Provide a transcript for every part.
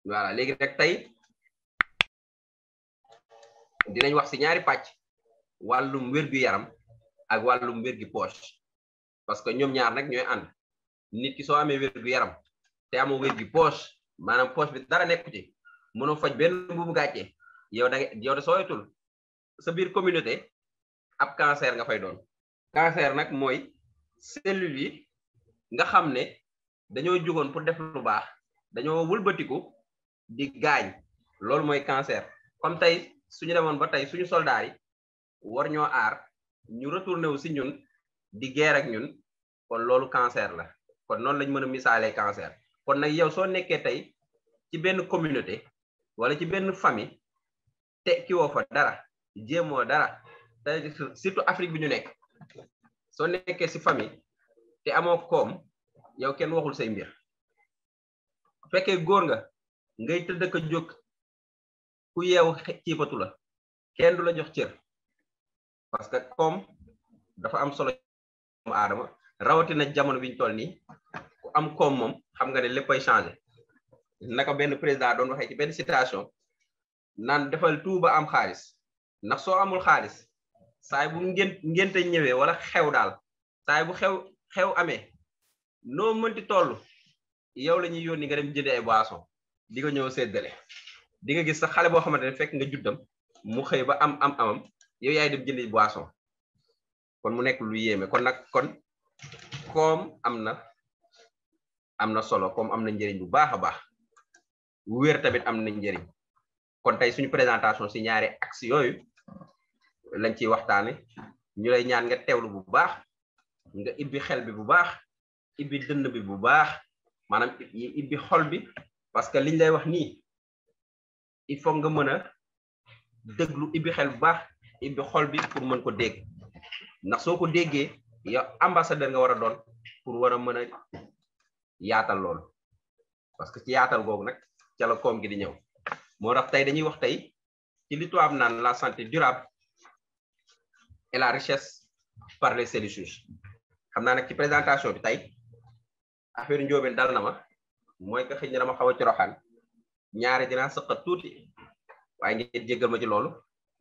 voilà léegi rek tey dinañ wax ci ñaari pàcc wàllum wér-gu-yaram ak wàllum wér-gi-poche parce que ñoom ñaar nag ñooy ànd nit ki soo amee wér-gu-yaram te amoo wér-gi-poche maanaam poche bi dara nekku ci mënoo faj benn mbubu gàcce yow da sooyatul sa biir communauté ab cancer nga fay doon. cancer nag mooy cellules yi nga xam ne dañoo jógoon pour def lu baax dañoo wëlbatiku di gaañ loolu mooy cancer. comme tey suñu demoon ba tey suñu soldats yi war ñoo aar ñu retourné wu si ñun di guerre ak ñun kon loolu cancer la kon noonu lañ mën a misaalee cancer. kon nag yow soo nekkee tey ci benn communauté wala ci benn famille te ki woo fa dara jéemoo dara te surtout Afrique bi ñu nekk soo nekkee si famille te amoo koom yow kenn waxul say mbir fekkee góor nga ngay tëdd ka jóg ku yeewu ciipatu la kenn du la jox cër parce que koom dafa am solo doomu aadama rawatina jamono bi ñu toll nii ku am koom moom xam nga ne léppay changé naka benn président doon waxee ci benn citation naan defal tout ba am xaalis ndax soo amul xaalis saay bu ngénte ñëwee wala xew daal saay bu xew amee noo mënti toll yow la ñuy yónni nga dem jëndi ay boisson di nga ñëw séddale di nga gis sa xale boo xamante ne fekk nga juddam mu xëy ba amam yow yaay dem jëndi boisson kon mu nekk lu yéeme kon nag kon koom am na solo koom am na njëriñ bu baax a baax wér tamit am na njëriñ kon tey suñu présentation si ñaari axe yooyu lañ ciy waxtaane ñu lay ñaan nga teewlu bu baax nga ibbi xel bi bu baax ibbi dënn bi bu baax maanaam ibbi xol bi parce que liñ lay wax nii il faut nga mën a déglu ibbi xel bu baax ibbi xol bi pour mën ko dégg ndax soo ko déggee yow ambassadeur nga war a doon pour war a mën a yaatal loolu parce que ci yaatal googu nag ca la koom gi di ñëw moo tax tey dañuy wax tey ci li tubaab naan la santé durable et la richesse par les cellules souches xam naa nag ci présentation bi tey affaire njóobeen dal na ma mooy que xëy na dama xaw a coroxaan ñaari dinaa sëqat tuuti waaye ngeen jéggal ma ci loolu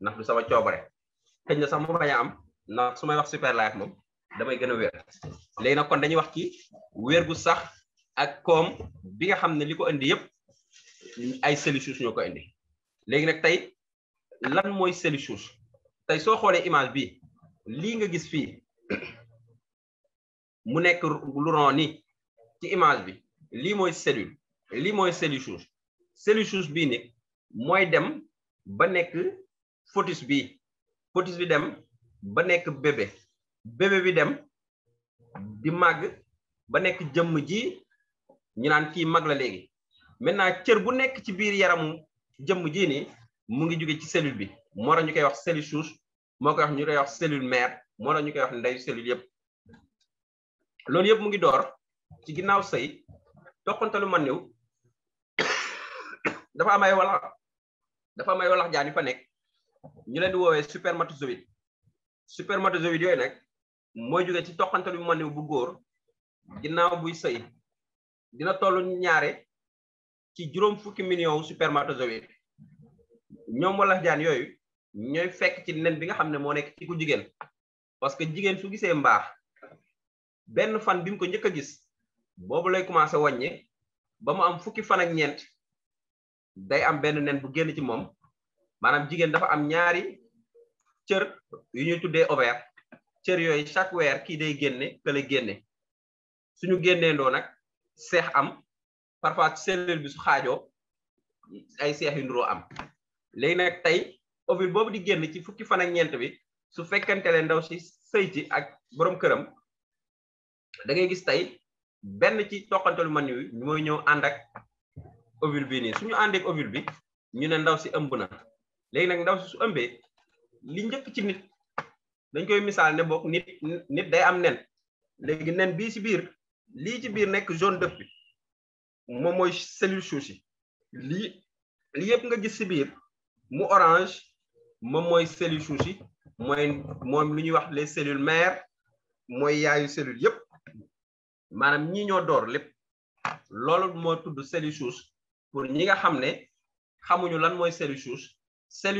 ndax du sama coobare xëy na sax mu bañ a am ndax su may wax super life moom damay gën a wér léegi nag kon dañuy wax ci wér gu sax ak koom bi nga xam ne li ko indi yëpp ay cellules souches ñoo ko indi léegi nag tey lan mooy cellule souche tey soo xoolee image bi lii nga gis fii mu nekk lu ron ni ci image bi lii mooy cellule lii mooy cellule souche cellule souche bii ni mooy dem ba nekk fœtus bi fœtus bi dem ba nekk bébé bi dem di màgg ba nekk jëmm ji ñu naan kii mag la léegi maintenant cër bu nekk ci biir yaramu jëmm ji ni mu ngi jóge ci cellule bi moo tax ñu koy wax cellule souche moo koy wax ñu koy wax cellule mère moo tax ñu koy wax ndeyu cellule yëpp loolu yëpp mu ngi door ci ginnaaw sëy toqantalu man niw dafa am ay walax jaan yu fa nekk ñu leen di woowee spermatozoïde yooyu nag mooy jóge ci toqantalu man niw bu góor ginnaaw buy sëy dina tollu ñaare ci 50 millions spermatozoïde ñoom walax jaan yooyu ñooy fekk ci nen bi nga xam ne moo nekk ci ku jigéen parce que jigéen su gisee mbaax benn fan bi mu ko njëkk a gis boobu lay commencé wàññe ba mu am fukki fan ak ñeent day am benn nen bu génn ci moom maanaam jigéen dafa am ñaari cër yu ñuy tuddee ovaire cër yooyu chaque weer kii day génne kële génne suñu génneendoo nag seex am parfois cellule bi su xaajoo ay seex yu nduroo am léegi nag tey ovule boobu di génn ci fukki fan ak ñeent bi su fekkante leen ndaw si sëyti ak borom këram da ngay gis tey benn ci toqantalu man yu mooy ñëw ànd ak ovule bi nii suñu àndeek ovule bi ñu ne ndaw si ëmb na léegi nag ndaw si su ëmbee li njëkk ci nit dañ koy misaal ne bokk nit day am nen léegi nen bii ci biir lii ci biir nekk jaune d'œuf bi moom mooy cellule souche yi lii yëpp nga gis ci biir mu orange moom mooy cellule souche yi moom lu ñuy wax les cellules mères mooy yaayu cellule yëpp maanaam ñi ñoo door lépp loolu moo tudd cellule souche pour ñi nga xam ne xamuñu lan mooy cellule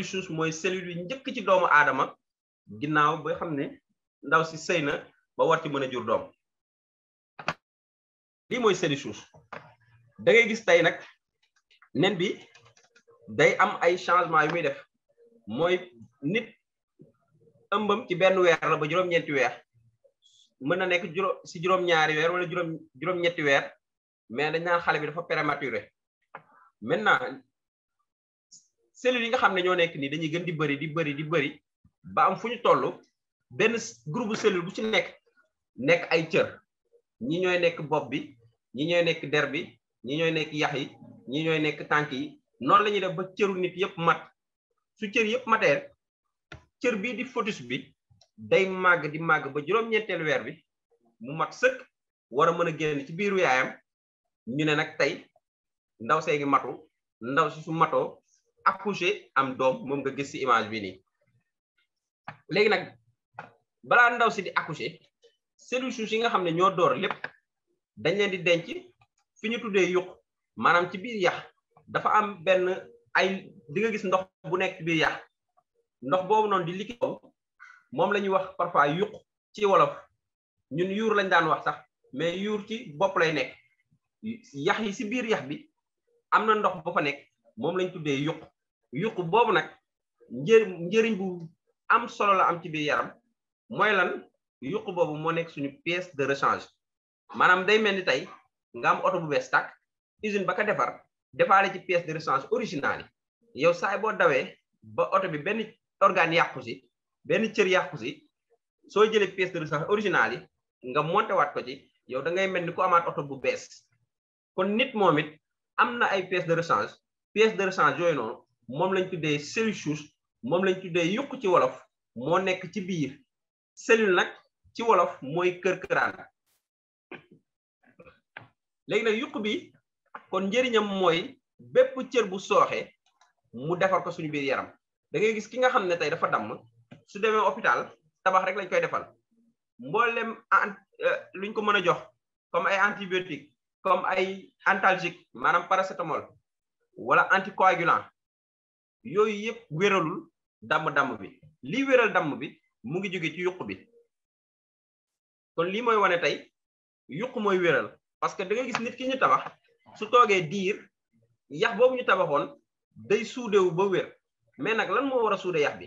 souche mooy cellule yi njëkk ci doomu aadama ginnaaw ba xam ne ndaw si sëy na ba war ci mën a jur doom lii mooy cellule souche da ngay gis tey nag nen bi day am ay changement yu muy def mooy nit ëmbam ci benn weer la ba juróom-ñeenti weer mën na nekk si juróom-ñaari weer wala juróom-ñetti weer mais dañ naan xale bi dafa prématuré maintenant cellules yi nga xam ne ñoo nekk nii dañuy gën di bëri ba am fu ñu toll benn groupe cellule bu ci nekk ay cër ñi ñooy nekk bopp bi ñi ñooy nekk der bi ñi ñooy nekk yax yi ñi ñooy nekk tànk yi noonu la ñuy def ba cëru nit yëpp mat su cër yëpp matee cër bii di fœtus bi day màgg di màgg ba juróom-ñeenteelu weer bi mu mat sëkk war a mën a génn ci biiru yaayam ñu ne nag tey ndaw see ngi matu ndaw si su matoo accoucher am doom moom nga gis ci image bi nii léegi nag balaa ndaw si di accoucher cellules souches yi nga xam ne ñoo door lépp dañ leen di denc fi ñu tuddee yuq maanaam ci biir yax dafa am benn ay di nga gis ndox bu nekk ci biir yax ndox boobu noonu di liquide moom la ñuy wax parfois yuq ci wolof ñun yuur lañ daan wax sax mais yuur ci bopp lay nekk yax yi si biir yax bi am na ndox ba fa nekk moom lañ tuddee yuq boobu nag njëriñ bu am solo la am ci biir yaram mooy lan yuq boobu moo nekk suñu pièce de rechange maanaam day mel ni tey nga am oto bu bees tàkk usine ba ka defaale ci pièce de rechange originale yi yow saay boo dawee ba oto bi benn organe yàqu si benn cër yàqu si soo jëlee pièce de rechange originale yi nga monté waat ko ci yow da ngay mel ni ku amaat oto bu bees kon nit moom it am na ay pièce de rechange yooyu noonu moom lañ tuddee cellule souche moom lañ tuddee yuq ci wolof moo nekk ci biir cellule nag ci wolof mooy kër-këraan léegi nag yuq bi kon njëriñam mooy bépp cër bu sooxe mu defar ko suñu biir yaram da ngay gis ki nga xam ne tey dafa damm su demee hôpital tabax rek lañ koy defal mboolem luñ ko mën a jox comme ay antibiotique comme ay antalgique maanaam paracétamol wala anticoagulant yooyu yëpp wéralul damm bi lii wéral damm bi mu ngi jóge ci yuq bi kon lii mooy wane tey yuq mooy wéral parce que da ngay gis nit ki ñu tabax su toogee diir yax boobu ñu tabaxoon day suudewu ba wér mais nag lan moo war a suude yax bi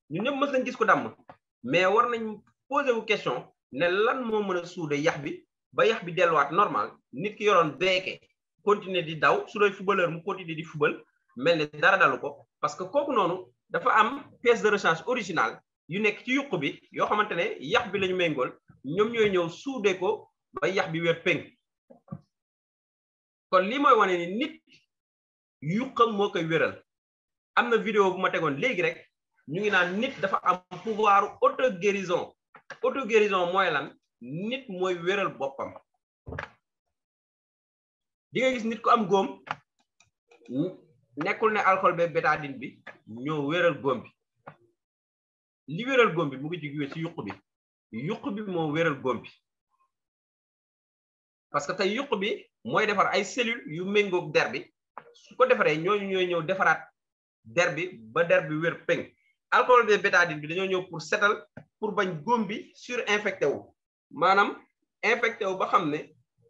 ñun ñëpp mës nañ gis ko damm mais war nañ posé wu question ne lan moo mën a suude yax bi ba yax bi delluwaat normal nit ki yoroon beeke continuer di daw su doy footballeur mu continuer di football mel ni dara dalu ko parce que kooku noonu dafa am pièce de rechange originale yu nekk ci yuq bi yoo xamante ne yax bi lañu méngool ñoom ñooy ñëw suude ko ba yax bi wér péng kon lii mooy wane ni nit yuqam moo koy wéral am na vidéo bu ma tegoon léegi rek ñu ngi naan nit dafa am pouvoir auto-guérison mooy lan nit mooy wéral boppam di nga gis nit ku am góom nekkul ne alcool be bétadine bi ñoo wéral góom bi li wéral góom bi mu ngi jóge ci yuq bi moo wéral góom bi parce que tey yuq bi mooy defar ay cellules yu méngoog der bi su ko defaree ñooñu ñooy ñëw defaraat der bi ba der bi wér péng alcool be bétadine bi dañoo ñëw pour setal pour bañ góom bi surinfecté wu maanaam infecté wu ba xam ne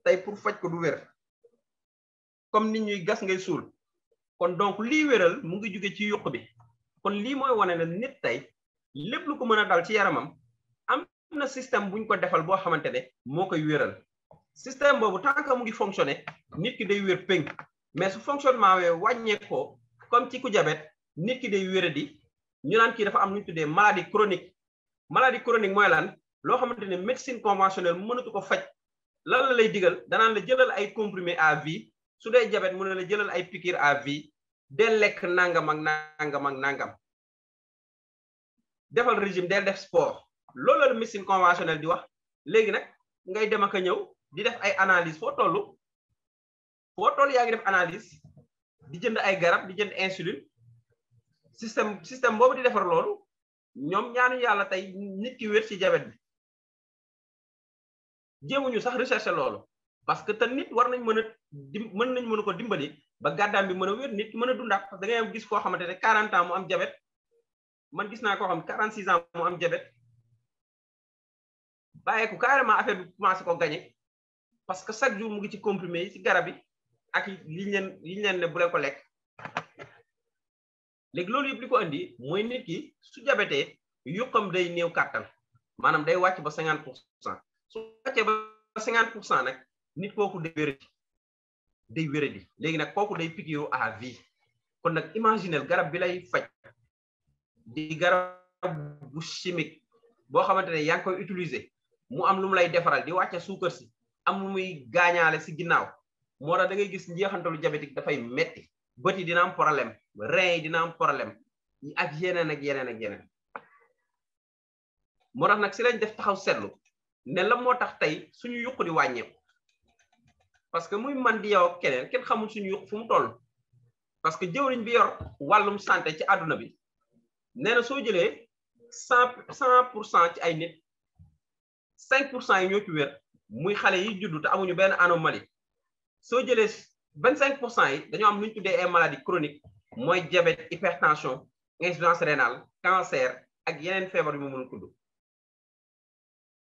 tey pour faj ko du wér comme nit ñuy gas ngay suul kon donc lii wéral mu ngi jóge ci yuq bi kon lii mooy wane ne nit tey lépp lu ko mën a dal ci yaramam am na système buñ ko defal boo xamante ne moo koy wéral système boobu tant que mu ngi fonctionné nit ki day wér péng mais su fonctionnement wee wàññeekoo comme ci ku jabet nit ki day wéradi ñu naan kii dafa am lu ñu tuddee maladie chronique mooy lan loo xamante ne médecine conventionnelle mu mënatu ko faj lan la lay digal danaan la jëlal ay comprimé à vie su dee jabet mu ne la jëlal ay piqûre à vie del lekk nangam ak nangam ak nangam defal régime del def sport loolu la médecine conventionnelle di wax léegi nag ngay dem ak a ñëw di def ay analyse foo toll yaa ngi def analyse di jënd ay garab di jënd insuline système boobu di defar loolu ñoom ñaanu yàlla tey nit ki wér ci diabète bi jéemuñu sax recherche loolu parce que te nit war nañ mën a ko dimbali ba gàddaam bi mën a wér nit mën a dundaat parce que da ngay gis koo xamante ne 40 ans mu am diabète man gis naa koo xam 46 ans mu am diabète bàyyeeku carrément affaire bi commencé ko gagné parce que chaque jour mu ngi ci comprimé yi ci garab yi ak liñ leen ne bu leen ko lekk léegi loolu yëpp li ko andi mooy nit ki su diabétee yuqam day néew kàttan maanaam day wàcc ba 50% su wàccee ba 50% nag nit kooku day wéradi léegi nag kooku day piqûre à vie kon nag imaginel garab bi lay faj di garab bu chimique boo xamante ne yaa ngi koy utiliser mu am lu mu lay defaral di wàcce suukar si am lu muy gaañaale si ginnaaw moo tax da ngay gis njeexantalu diabétique dafay metti bët yi dina am problème rein yi dina am problème ak yeneen moo tax nag si lañ def taxaw seetlu ne la moo tax tey suñu yuq di wàññeeku parce que muy man di yow ak kenn xamul suñu yuq fu mu toll parce que jëwriñ bi yor wàllum santé ci àdduna bi nee na soo jëlee 100% ci ay nit 5% yi ñoo ci wér muy xale yi juddu te amuñu benn anomalie soo jëlee 25% yi dañoo am lu ñu tuddee ay maladies chroniques mooy diabète hypertension insuffisance rénale cancer ak yeneen feebar yu mu mën a tudd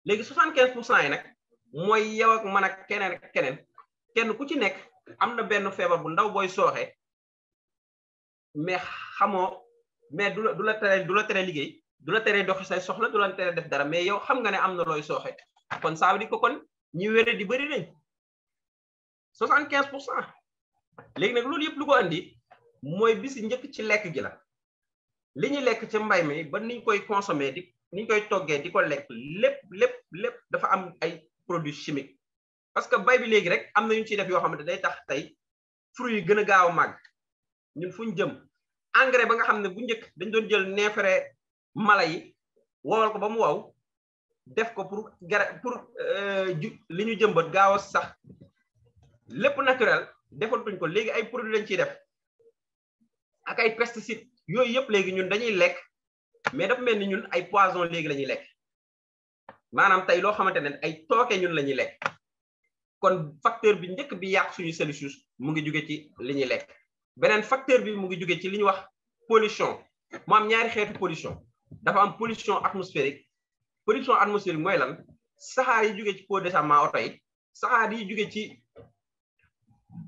léegi 75% yi nag mooy yow ak man ak kenn ku ci nekk am na benn feebar bu ndaw booy sooxe mais xamoo mais du la tere liggéey du la tere doxi say soxla du la tere def dara mais yow xam nga ne am na looy sooxe kon ça veut dire que kon ñi wéré di bëri nañ 75%. léegi nag loolu yëpp lu ko andi mooy bisi njëkk ci lekk gi la li ñuy lekk ca mbay mi ba niñ koy consommer niñ koy toggee di ko lekk lépp dafa am ay produits chimiques parce que bay bi léegi rek am na ñu ciy def yoo xamante day tax tey fruits yi gën a gaaw a màgg ñun fu ñu jëm engrais ba nga xam ne bu njëkk dañ doon jël neefere mala yi wowal ko ba mu wow def ko pour li ñu jëmbat gaaw a sax lépp naturel defatuñ ko léegi ay produits lañ ciy def ak ay pesticides yooyu yëpp léegi ñun dañuy lekk mais dafa mel ni ñun ay poison léegi la ñuy lekk maanaam tey loo xamante ne ay tooke ñun la ñuy lekk kon facteur bi njëkk bi yàq suñu cellules mu ngi jóge ci li ñuy lekk beneen facteur bi mu ngi jóge ci li ñuy wax pollution mu am ñaari xeetu pollution dafa am pollution atmosphérique mooy lan saxaar yi jóge ci pot d'échappement oto yi saxaar yi jóge ci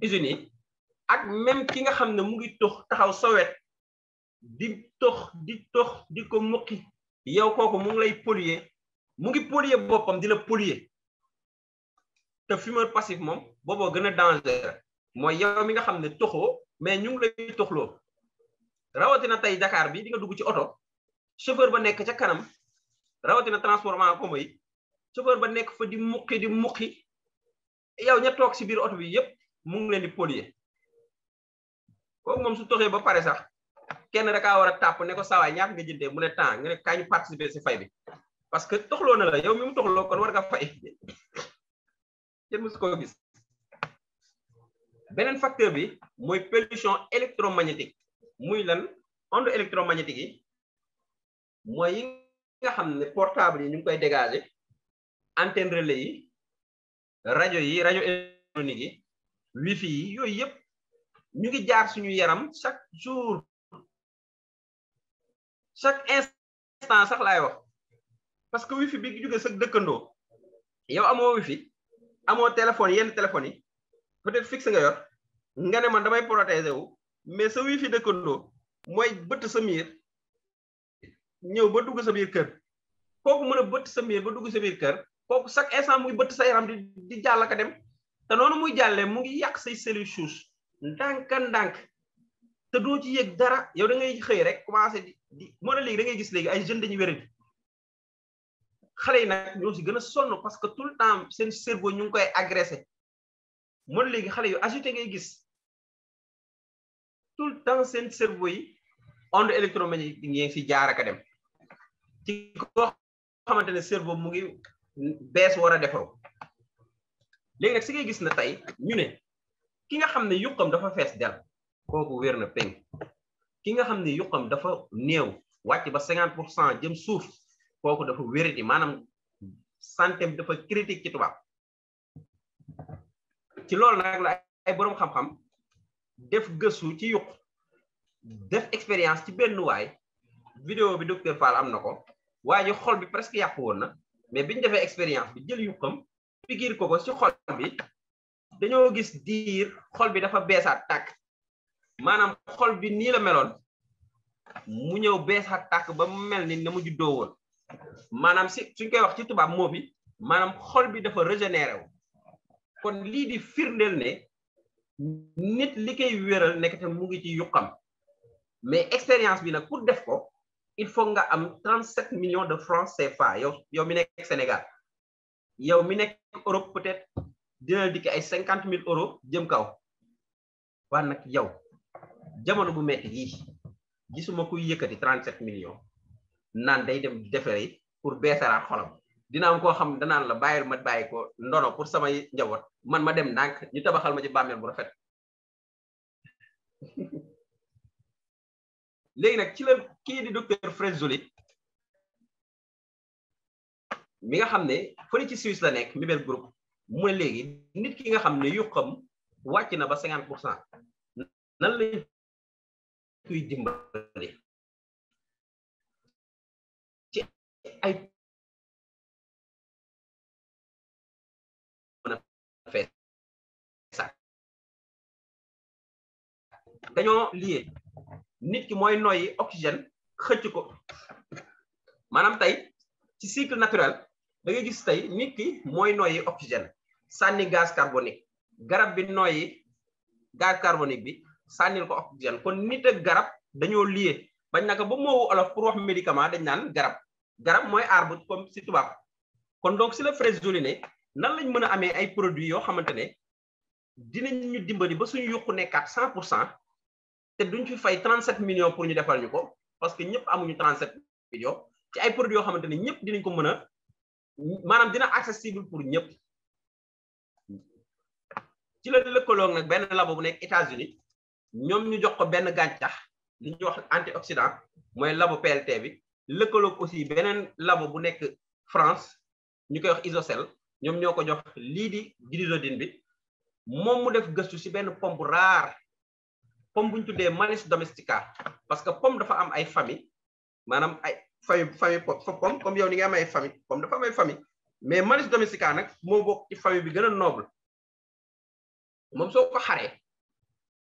usines yi ak même ki nga xam ne mu ngi tox taxaw sowet di tox di ko muqi yow kooku mu ngi lay polluer mu ngi polluer boppam di la polluer te fumeur passif moom booboo gën a dangereux mooy yow mi nga xam ne toxoo mais ñu ngi lay toxloo rawatina tey Dakar bi di nga dugg ci oto chauffeur ba nekk ca kanam rawatina transport en commun yi chauffeur ba nekk fa di muqi yow ña toog si biir oto bi yépp mu ngi leen di polluer kooku moom su toxee ba pare sax kenn da kaa war a tàpp ne ko saawaay ñaata nga jëndee mu ne temps nga ne kaa ñu participer si fay bi parce que toxloo na la yow mi mu toxloo kon war nga fay kenn musu ko gis. beneen facteur bi mooy pollution électromagnétique muy lan onde électromagnétique yi mooy yi nga xam ne portable yi ñu ngi koy dégager antenne relais yi rajo électronique yi wifi yi yooyu yëpp ñu ngi jaar suñu yaram chaque jour chaque instant sax laay wax parce que wifi bi jóge sa dëkkandoo yow amoo wifi amoo téléphone yenn téléphone yi peut-être fixe nga yor nga ne man damay protéger wu mais sa wifi dëkkandoo mooy bëtt sa miir ñëw ba dugg sa biir kër kooku mën a bëtt sa miir ba dugg sa biir kër kooku chaque instant muy bëtt sa yaram di jàll ka dem te noonu muy jàllee mu ngi yàq say cellules souches ndànk te doo ci yëg dara yow da ngay xëy rek commencé di moo ne léegi da ngay gis léegi ay jeunes dañuy wéradi xale yi nag ñoo si gën a sonn parce que tout le temps seen cerveau ñu ngi koy agressé moo ne léegi xale yu agité ngay gis tout le temps seen cerveau yi onde électromagnétique yi ngi fi jaar ak a dem ci koo xamante ne cerveau mu ngi bees war a defaru léegi nag si ngay gis na tey ñu ne ki nga xam ne yuqam dafa fees del kooku wér na peng ki nga xam ne yuqam dafa néew wàcc ba 50% jëm suuf kooku dafa wéradi maanaam santé dafa critique ci tubaab ci loolu nag la ay borom xam-xam def gëstu ci yuq def expérience ci benn waay vidéo bi docteur Fall am na ko waa ji xol bi presque yàqu woon na mais biñu defee expérience bi jël yuqam pikiir ko ci xol bi dañoo gis diir xol bi dafa beesaat tàkk maanaam xol bi nii la meloon mu ñëw beesaat tàkk ba mu mel ni na mu juddoo woon maanaam suñ koy wax ci tubaab moo bi maanaam xol bi dafa régénéré wu kon lii di firndeel ne nit li koy wéral nekk te mu ngi ci yuqam mais expérience bi nag pour def ko il faut nga am 37 millions de francs CFA yow mi nekk Sénégal yow mi nekk Europe peut-être dina dikk ay 50 000 euros jëm kaw waa nag yow jamono bu metti yi gisuma kuy yëkkati 37 millions naan day dem defere pour beesaraat xolam dina am koo xam danaan la bàyyil ma bàyyi ko ndono pour samay njaboot man ma dem ndànk ñu tabaxal ma ci bàmmeel bu rafet léegi nag ci la kii di docteur Frezzoli mi nga xam ne fële ci Suisse la nekk Mibel Group mu ne léegi nit ki nga xam ne yuqam wàcc na ba 50% nan lañ kuy dimbali ci ay dañoo lié nit ki mooy noyyi oxygène xëcc ko maanaam tey ci cycle naturel da ngay gis tey nit ki mooy noyyi oxygène sànni gaz carbonique garab bi noyyi gaz carbonique bi sànnil ko oxygène kon nit ak garab dañoo lié bañ naka ba moowu olof pour wax médicament dañ naan garab mooy arbre comme si tubaab kon donc si la Frezzoli ne nan lañ mën a amee ay produits yoo xamante ne dinañ ñu dimbali ba suñu yuqu nekkaat 100% te duñ fi fay 37 millions pour ñu defal ñu ko parce que ñëpp amuñu 37 millions ci ay produits yoo xamante ne ñëpp dinañ ko mën a maanaam dina accessible pour ñëpp ci la lëkkaloog nag benn labo bu nekk États-Unis ñoom ñu jox ko benn gàncax li ñuy wax antioxydant mooy labo PLT bi lëkkaloog aussi beneen labo bu nekk France ñu koy wax Isocel ñoom ñoo ko jox lii di glycoside bi moom mu def gëstu ci benn pomme bu rare pomme bu ñu tuddee Malis domestica parce que pomme dafa am ay famille maanaam ay famille pomme comme yow ni nga am ay famille pomme dafa am ay famille mais Malis domestica nag moo bokk ci famille bi gën a noble moom soo ko xaree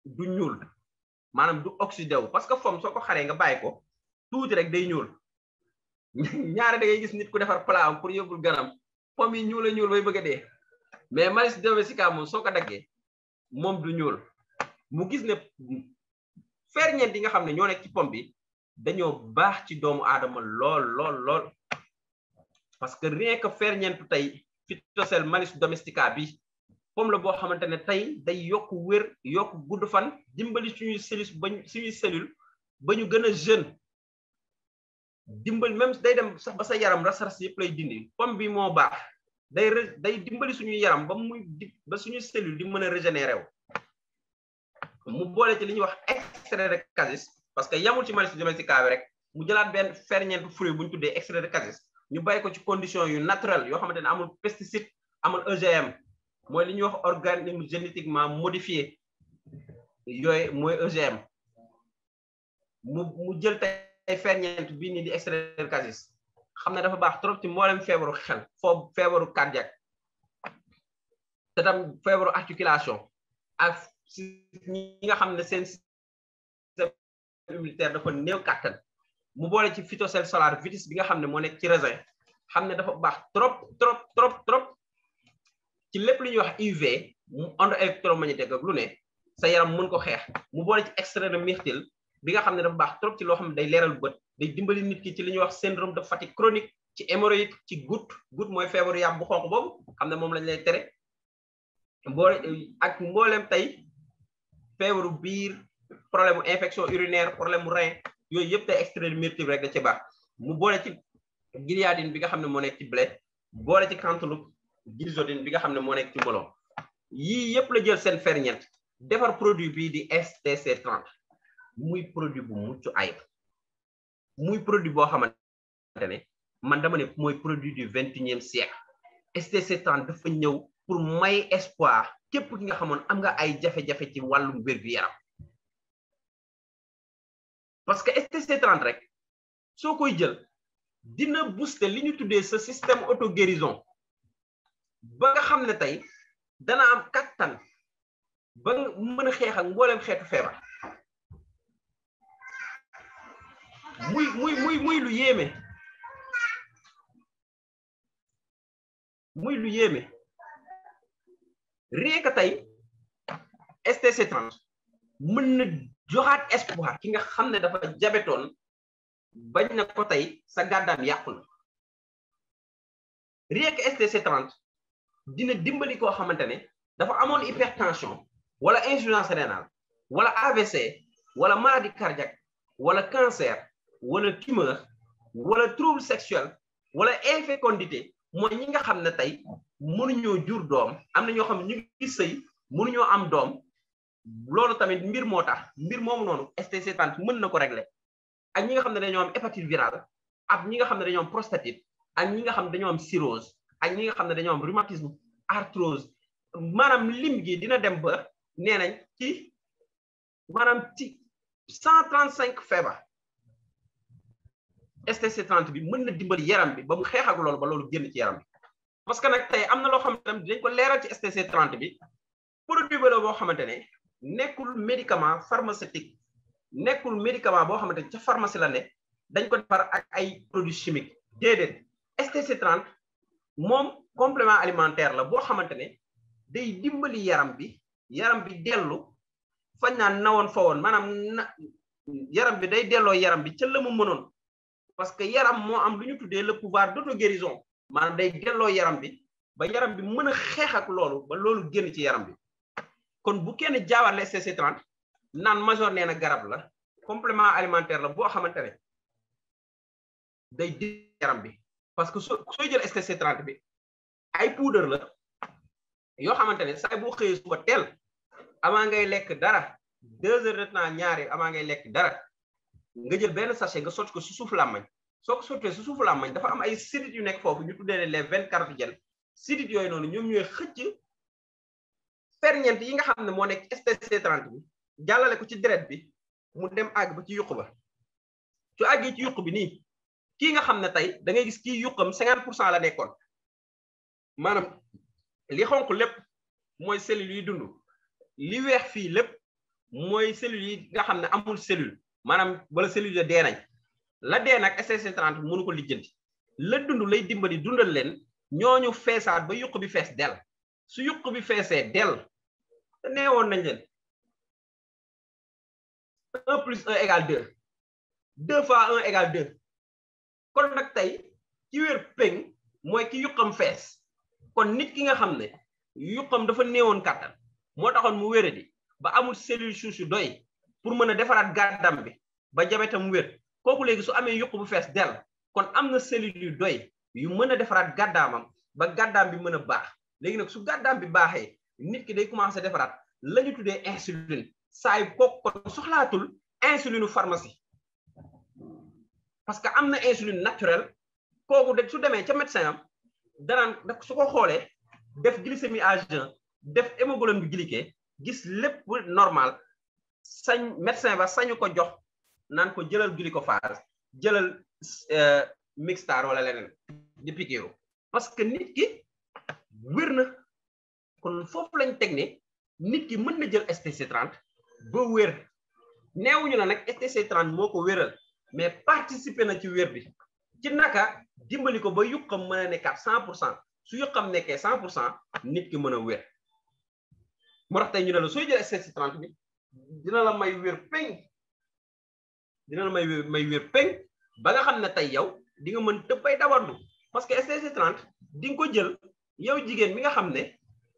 du ñuul maanaam du oxydé wu parce que pomme soo ko xaree nga bàyyi ko tuuti rek day ñuul ñaare da ngay gis nit ku defar plat am pour yóbbul ganam pomme yi ñuul a ñuul bay bëgg a dee mais Malis domestica moom soo ko daggee moom du ñuul mu gis ne ferñeent yi nga xam ne ñoo nekk ci pomme bi dañoo baax ci doomu aadama lool parce que rien que ferñeentu tey Phytocell Malis domestica bi pomme la boo xamante ne tey day yokk wér yokk gudd fan dimbali suñuy cellule ba ñu gën a jeune dimbali même day dem sax ba sa yaram ras-ras yëpp lay dindi pomme bi moo baax day dimbali suñuy yaram ba suñuy cellule di mën a régénérer wu mu boole ci li ñuy wax extrait de cassis parce que yamul ci Malis domestica bi rek mu jëlaat benn ferñeent fruit bu ñu tuddee extrait de cassis ñu bàyyi ko ci condition yu naturel yoo xamante ne amul pesticide amul EGM mooy li ñuy wax organisme génétiquement modifié yooyu mooy EGM mu jël tey ferñeent bii nii di extrait de cassis xam ne dafa baax trop ci mboolem feebaru xel feebaru cardiaque te tam feebaru articulation ak ñi nga xam ne seen système immunitaire dafa néew kàttan mu boole ci Phytocell solar vitis bi nga xam ne moo nekk ci raisin xam ne dafa baax trop ci lépp lu ñuy wax UV mu onde électromagnétique ak lu ne sa yaram mën ko xeex mu boole ci extrait de myrtille bi nga xam ne dafa baax trop ci loo xam ne day leeral bët day dimbali nit ki ci li ñuy wax syndrome de fatigue chronique ci hémorroïde ci goutte mooy feebaru yàpp bu xonq boobu xam ne moom lañ lay tere ak mboolem tey feebaru biir problème mu infection urinaire problème mu rein yooyu yëpp tey extrait de myrtille rek da ci baax mu boole ci gliadine bi nga xam ne moo nekk ci blé boole ci cantaloupe glycoside bi nga xam ne moo nekk ci melon yii yëpp la jël seen ferñeent defar produit bii di STC 30 muy produit bu mucc ayib muy produit boo xamante ne man dama ne mooy produit du 21e siècle STC 30 dafa ñëw pour may espoir képp ki nga xamoon am nga ay jafe-jafe ci wàllum wér-gu-yaram parce que STC30 rek soo koy jël dina booster li ñu tuddee ce système auto-guérison ba nga xam ne tey dana am kattan ba nga mën a xeex ak mboolem xeetu feebar muy lu yéeme muy lu yéeme rien que tey STC30 mën na joxaat espoir ki nga xam ne dafa jabetoon bañ na ko tey sa gàddaam yàqu na rien que STC30 dina dimbali koo xamante ne dafa amoon hypertension wala insuffisance rénale wala AVC wala maladie cardiaque wala cancer wala tumeur wala trouble sexuel wala infécondité mooy ñi nga xam ne tey mënuñoo jur doom am na ñoo xam ne ñu ngi sëy mënuñoo am doom loolu tamit mbir moo tax mbir moomu noonu STC30 mën na ko régler ak ñi nga xam ne dañoo am hépatite virale ak ñi nga xam ne dañoo am prostatite ak ñi nga xam ne dañoo am cirrhose ak ñi nga xam ne dañoo am rhumatisme arthrose maanaam lim gi dina dem ba nee nañ ci maanaam ci 135 feebar STC30 bi mën na dimbali yaram bi ba mu xeex ak loolu ba loolu génn ci yaram bi parce que nag tey am na loo xamante ne dinañ ko leeral ci STC30 bi produit ba la boo xamante ne nekkul médicament pharmaceutique nekkul médicament boo xamante ne ca pharmacie la ne dañ ko defar ak ay produits chimiques déedéet STC30 moom complément alimentaire la boo xamante ne day dimbali yaram bi dellu fañ naan nawoon fa woon maanaam yaram bi day delloo yaram bi ca la mu mënoon parce que yaram moo am lu ñu tuddee le pouvoir d'auto-guérison maanaam day delloo yaram bi ba yaram bi mën a xeex ak loolu ba loolu génn ci yaram bi kon bu kenn jaawaat la STC30 naan major nee na garab la complément alimentaire la boo xamante ne day di yaram bi parce que sooy jël STC30 bi ay poudre la yoo xamante ne saay boo xëyee suba teel avant ngay lekk dara 2 heures de temps ñaari avant ngay lekk dara nga jël benn sachet nga sotti ko si suuf làmmañ soo ko sottee si suuf làmmañ dafa am ay sidit yu nekk foofu ñu tuddee les veines carpidiennes sidit yooyu noonu ñoom ñooy xëcc ferñeent yi nga xam ne moo nekk STC30 bi jàllale ko ci deret bi mu dem àgg ba ci yuq ba su àggee ci yuq bi nii kii nga xam ne tey da ngay gis kii yuqam 50% la nekkoon maanaam li xonq lépp mooy cellules yi dund li weex fii lépp mooy cellules yi nga xam ne amul cellule maanaam wala cellule ya dee nañ la dee nag STC30 mënu ko lijjanti la dund lay dimbali dundal leen ñooñu feesaat ba yuq bi fees del su yuq bi feesee del te neewoon nañ leen 1 plus 1 égale 2 2 fois 1 égale 2 kon nag tey ci wér péng mooy ki yuqam fees kon nit ki nga xam ne yuqam dafa néewoon kàttan moo taxoon mu wéradi ba amul cellule souche yu doy pour mën a defaraat gàddam bi ba jabetam wér kooku léegi su amee yuq bu fees del kon am na cellule yu doy yu mën a defaraat gàddaamam ba gàddaam bi mën a baax léegi nag su gàddaam bi baaxee nit ki day commencé defaraat la ñu tuddee insuline saa yu kooku kon soxlaatul insuline pharmacie parce que am na insuline naturelle kooku de su demee ca médecin am danaan su ko xoolee def glycémie à jeun def hémoglobine bi glyquée gis lépp normal sañ médecin ba sañu ko jox naan ko jëlal glucophage jëlal mixtar wala leneen di piqûre parce que nit ki wér na kon foofu lañ teg ne nit ki mën na jël STC30 ba wér neewuñu la nag STC30 moo ko wéral mais participer na ci wér bi ci naka dimbali ko ba yuqam mën a nekkaat 100% su yuqam nekkee 100% nit ki mën a wér moo tax tey ñu ne la sooy jël STC30 bi dina la may wér péng dina la may wér péng ba nga xam ne tey yow di nga mën tëb bay dawandu parce que STC30 di nga ko jël yow jigéen mi nga xam ne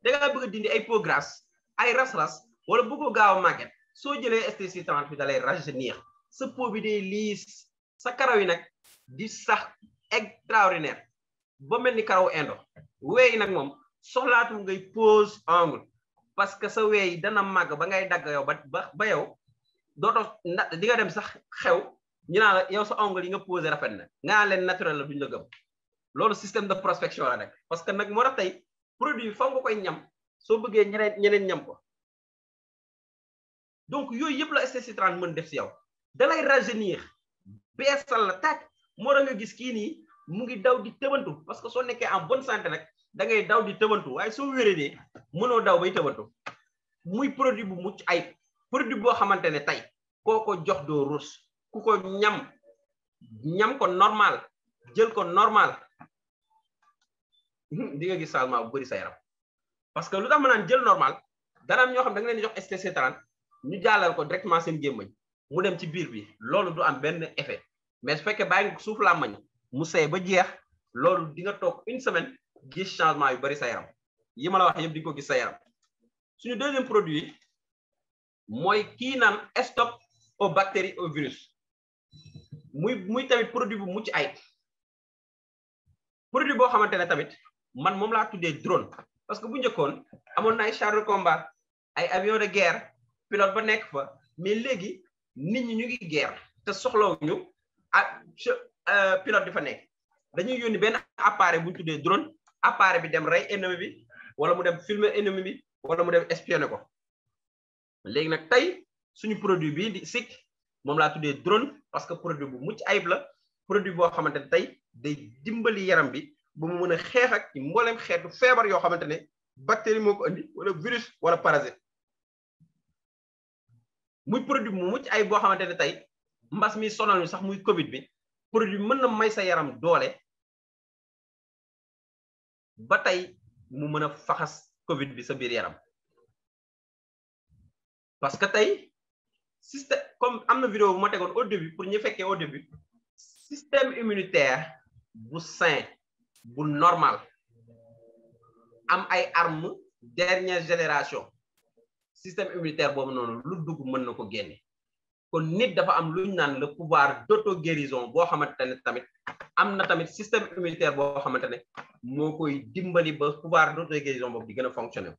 da nga bëgg a dindi ay peau grasse ay ras-ras wala bëggoo gaaw a màgget soo jëlee STC30 bi da lay rajeunir sa peau bi day liis sa karaw yi nag di sax extraordinaire ba mel ni karaw indo weey nag moom soxlaatul ngay pose ongle parce que sa weey dana màgg ba ngay dagg yow ba yow dootoo di nga dem sax xew ñu naan la yow sa ongle yi nga posé rafet na nga leen naturel la duñ la gëm loolu système de prospection la nag parce que nag moo tax tey produit faw nga koy ñam soo bëggee ñeneen ñam ko. Donc yooyu yëpp la STC30 mën def si yow da lay rajeunir beesal la tàkk moo tax nga gis kii nii mu ngi daw di tëbantu parce que soo nekkee en bonne santé nag da ngay daw di tëbantu waaye soo wéradee mënoo daw bay tëbantu muy produit bu mucc ayib produit boo xamante ne tey koo ko jox doo rus ku ko ñam ko normal jël ko normal di nga gis changement bu bëri sa yaram parce que lu tax ma naan jël normal dana am ñoo xam da nga leen di jox STC30 ñu jàllal ko directement seen gémmañ mu dem ci biir bi loolu du am benn effet mais su fekkee bàyyi nga suuf làmmañ mu seey ba jeex loolu di nga toog une semaine gis changement yu bari sa yaram yi ma la wax yëpp di nga ko gis sa yaram suñu deuxième produit mooy kii naan stop aux bactéries au virus muy tamit produit bu mucc ay produit boo xamante ne tamit man moom laa tuddee drone parce que bu njëkkoon amoon na ay chars de combat ay avions de guerre pilote ba nekk fa mais léegi nit ñi ñu ngi guerre te soxlawuñu ak pilote di fa nekk dañuy yónni benn appareil bu ñu tuddee drone appareil bi dem rey ennemi bi wala mu dem filmer ennemi bi wala mu dem espionner ko léegi nag tey suñu produit bii di SICK moom laa tuddee drone parce que produit bu mucc ayib la produit boo xamante ne tey day dimbali yaram bi ba mu mën a xeex ak ci mboolem xeetu feebar yoo xamante ne bactérie moo ko andi wala virus wala parasite muy produit mu mucc ayib boo xamante ne tey mbas mi sonal ñu sax muy Covid bi produit mën na may sa yaram doole ba tey mu mën a faxas Covid bi sa biir yaram parce que tey système comme am na vidéo bu ma tegoon au début pour ñu fekkee au début système immunitaire bu sain bu normal am ay armes dernière génération système immunitaire boobu noonu lu dugg mën na ko génne kon nit dafa am lu ñu naan le pouvoir d'auto-guérison boo xamante ne tamit am na tamit système immunitaire boo xamante ne moo koy dimbali ba pouvoir d'auto-guérison boobu di gën a fonctionner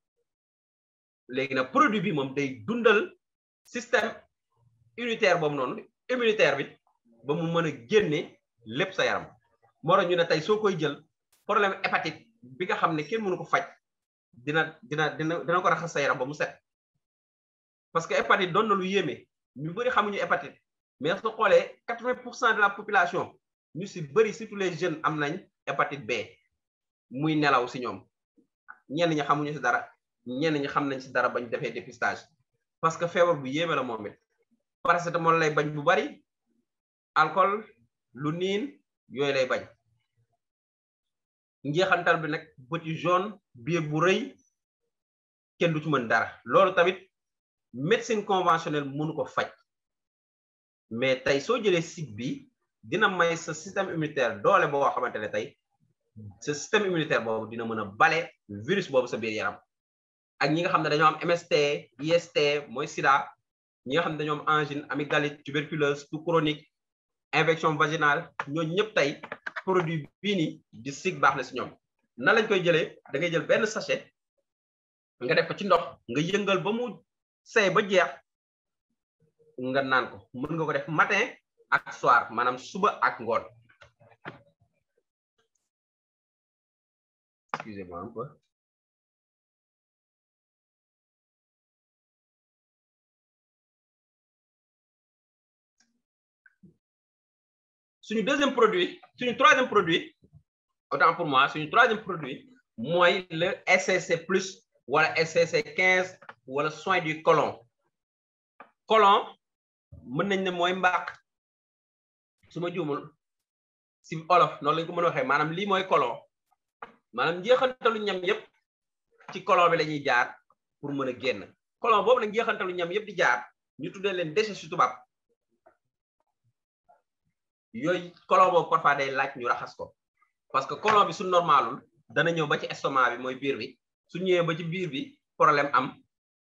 léegi nag produit bi moom day dundal système immunitaire boobu noonu immunitaire bi ba mu mën a génne lépp sa yaram moo tax ñu ne tey soo koy jël problème hépatite bi nga xam ne kenn mënu ko faj dina ko raxas sa yaram ba mu set parce que hépatite doon na lu yéeme ñu bëri xamuñu hépatite mais soo xoolee 80% de la population ñu si bëri surtout les jeunes am nañ hépatite B muy nelaw si ñoom ñenn ñi xamuñu si dara ñenn ñi xam nañ si dara bañ defee dépistage parce que feebar bu yéeme la moom it paracétamol lay bañ bu bari alcool lu niin yooyu lay bañ njeexantal bi nag bëti jaune biir bu rëy kenn du ci mën dara loolu tamit médecine conventionnelle mënu ko faj mais tey soo jëlee SICK bi dina may sa système immunitaire doole boo xamante ne tey sa système immunitaire boobu dina mën a bale virus boobu sa biir yaram ak ñi nga xam ne dañoo am MST IST mooy sida ñi nga xam ne dañoo am angine amygdalite tuberculose tout chronique infection vaginale ñooñu ñëpp tey produit bii nii di SICK baax na si ñoom nan lañ koy jëlee da ngay jël benn sachet nga def ko ci ndox nga yëngal ba mu seey ba jeex nga naan ko mën nga ko def matin ak soir maanaam suba ak ngoon excusez-moi un peu suñu deuxième produit suñu troisième produit autant pour moi suñu troisième produit mooy le SCC plus wala SCC 15 wala soin du côlon côlon mën nañ ne mooy mbaax su ma juumul si olof noonu lañ ko mën a waxee maanaam lii mooy côlon maanaam njeexantalu ñam yëpp ci côlon bi la ñuy jaar pour mën a génn côlon boobu nag njeexantalu ñam yëpp di jaar ñu tuddee leen déchets su tubaab yooyu côlon boobu parfois day laaj ñu raxas ko parce que côlon bi su normalul dana ñëw ba ci estomac bi mooy biir bi su ñëwee ba ci biir bi problème am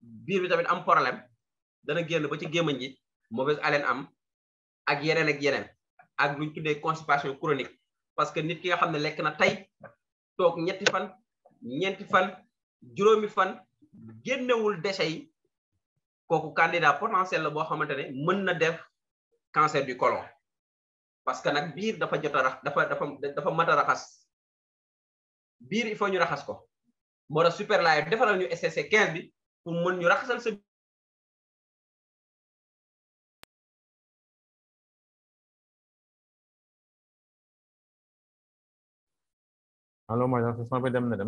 biir bi tamit am problème dana génn ba ci gémmañ ji mauvaise haleine am ak yeneen ak luñ tuddee constipation chronique parce que nit ki nga xam ne lekk na tey toog ñetti fan ñeenti fan juróomi fan génnewul déchets yi kooku candidat potentiel la boo xamante ne mën na def cancer du côlon parce que nag biir dafa jot a rax dafa mat a raxas biir il faut ñu raxas ko moo tax Super Life defaral ñu SCC 15 bi pour mën ñu raxasal sa allo Major sa son bi dem na de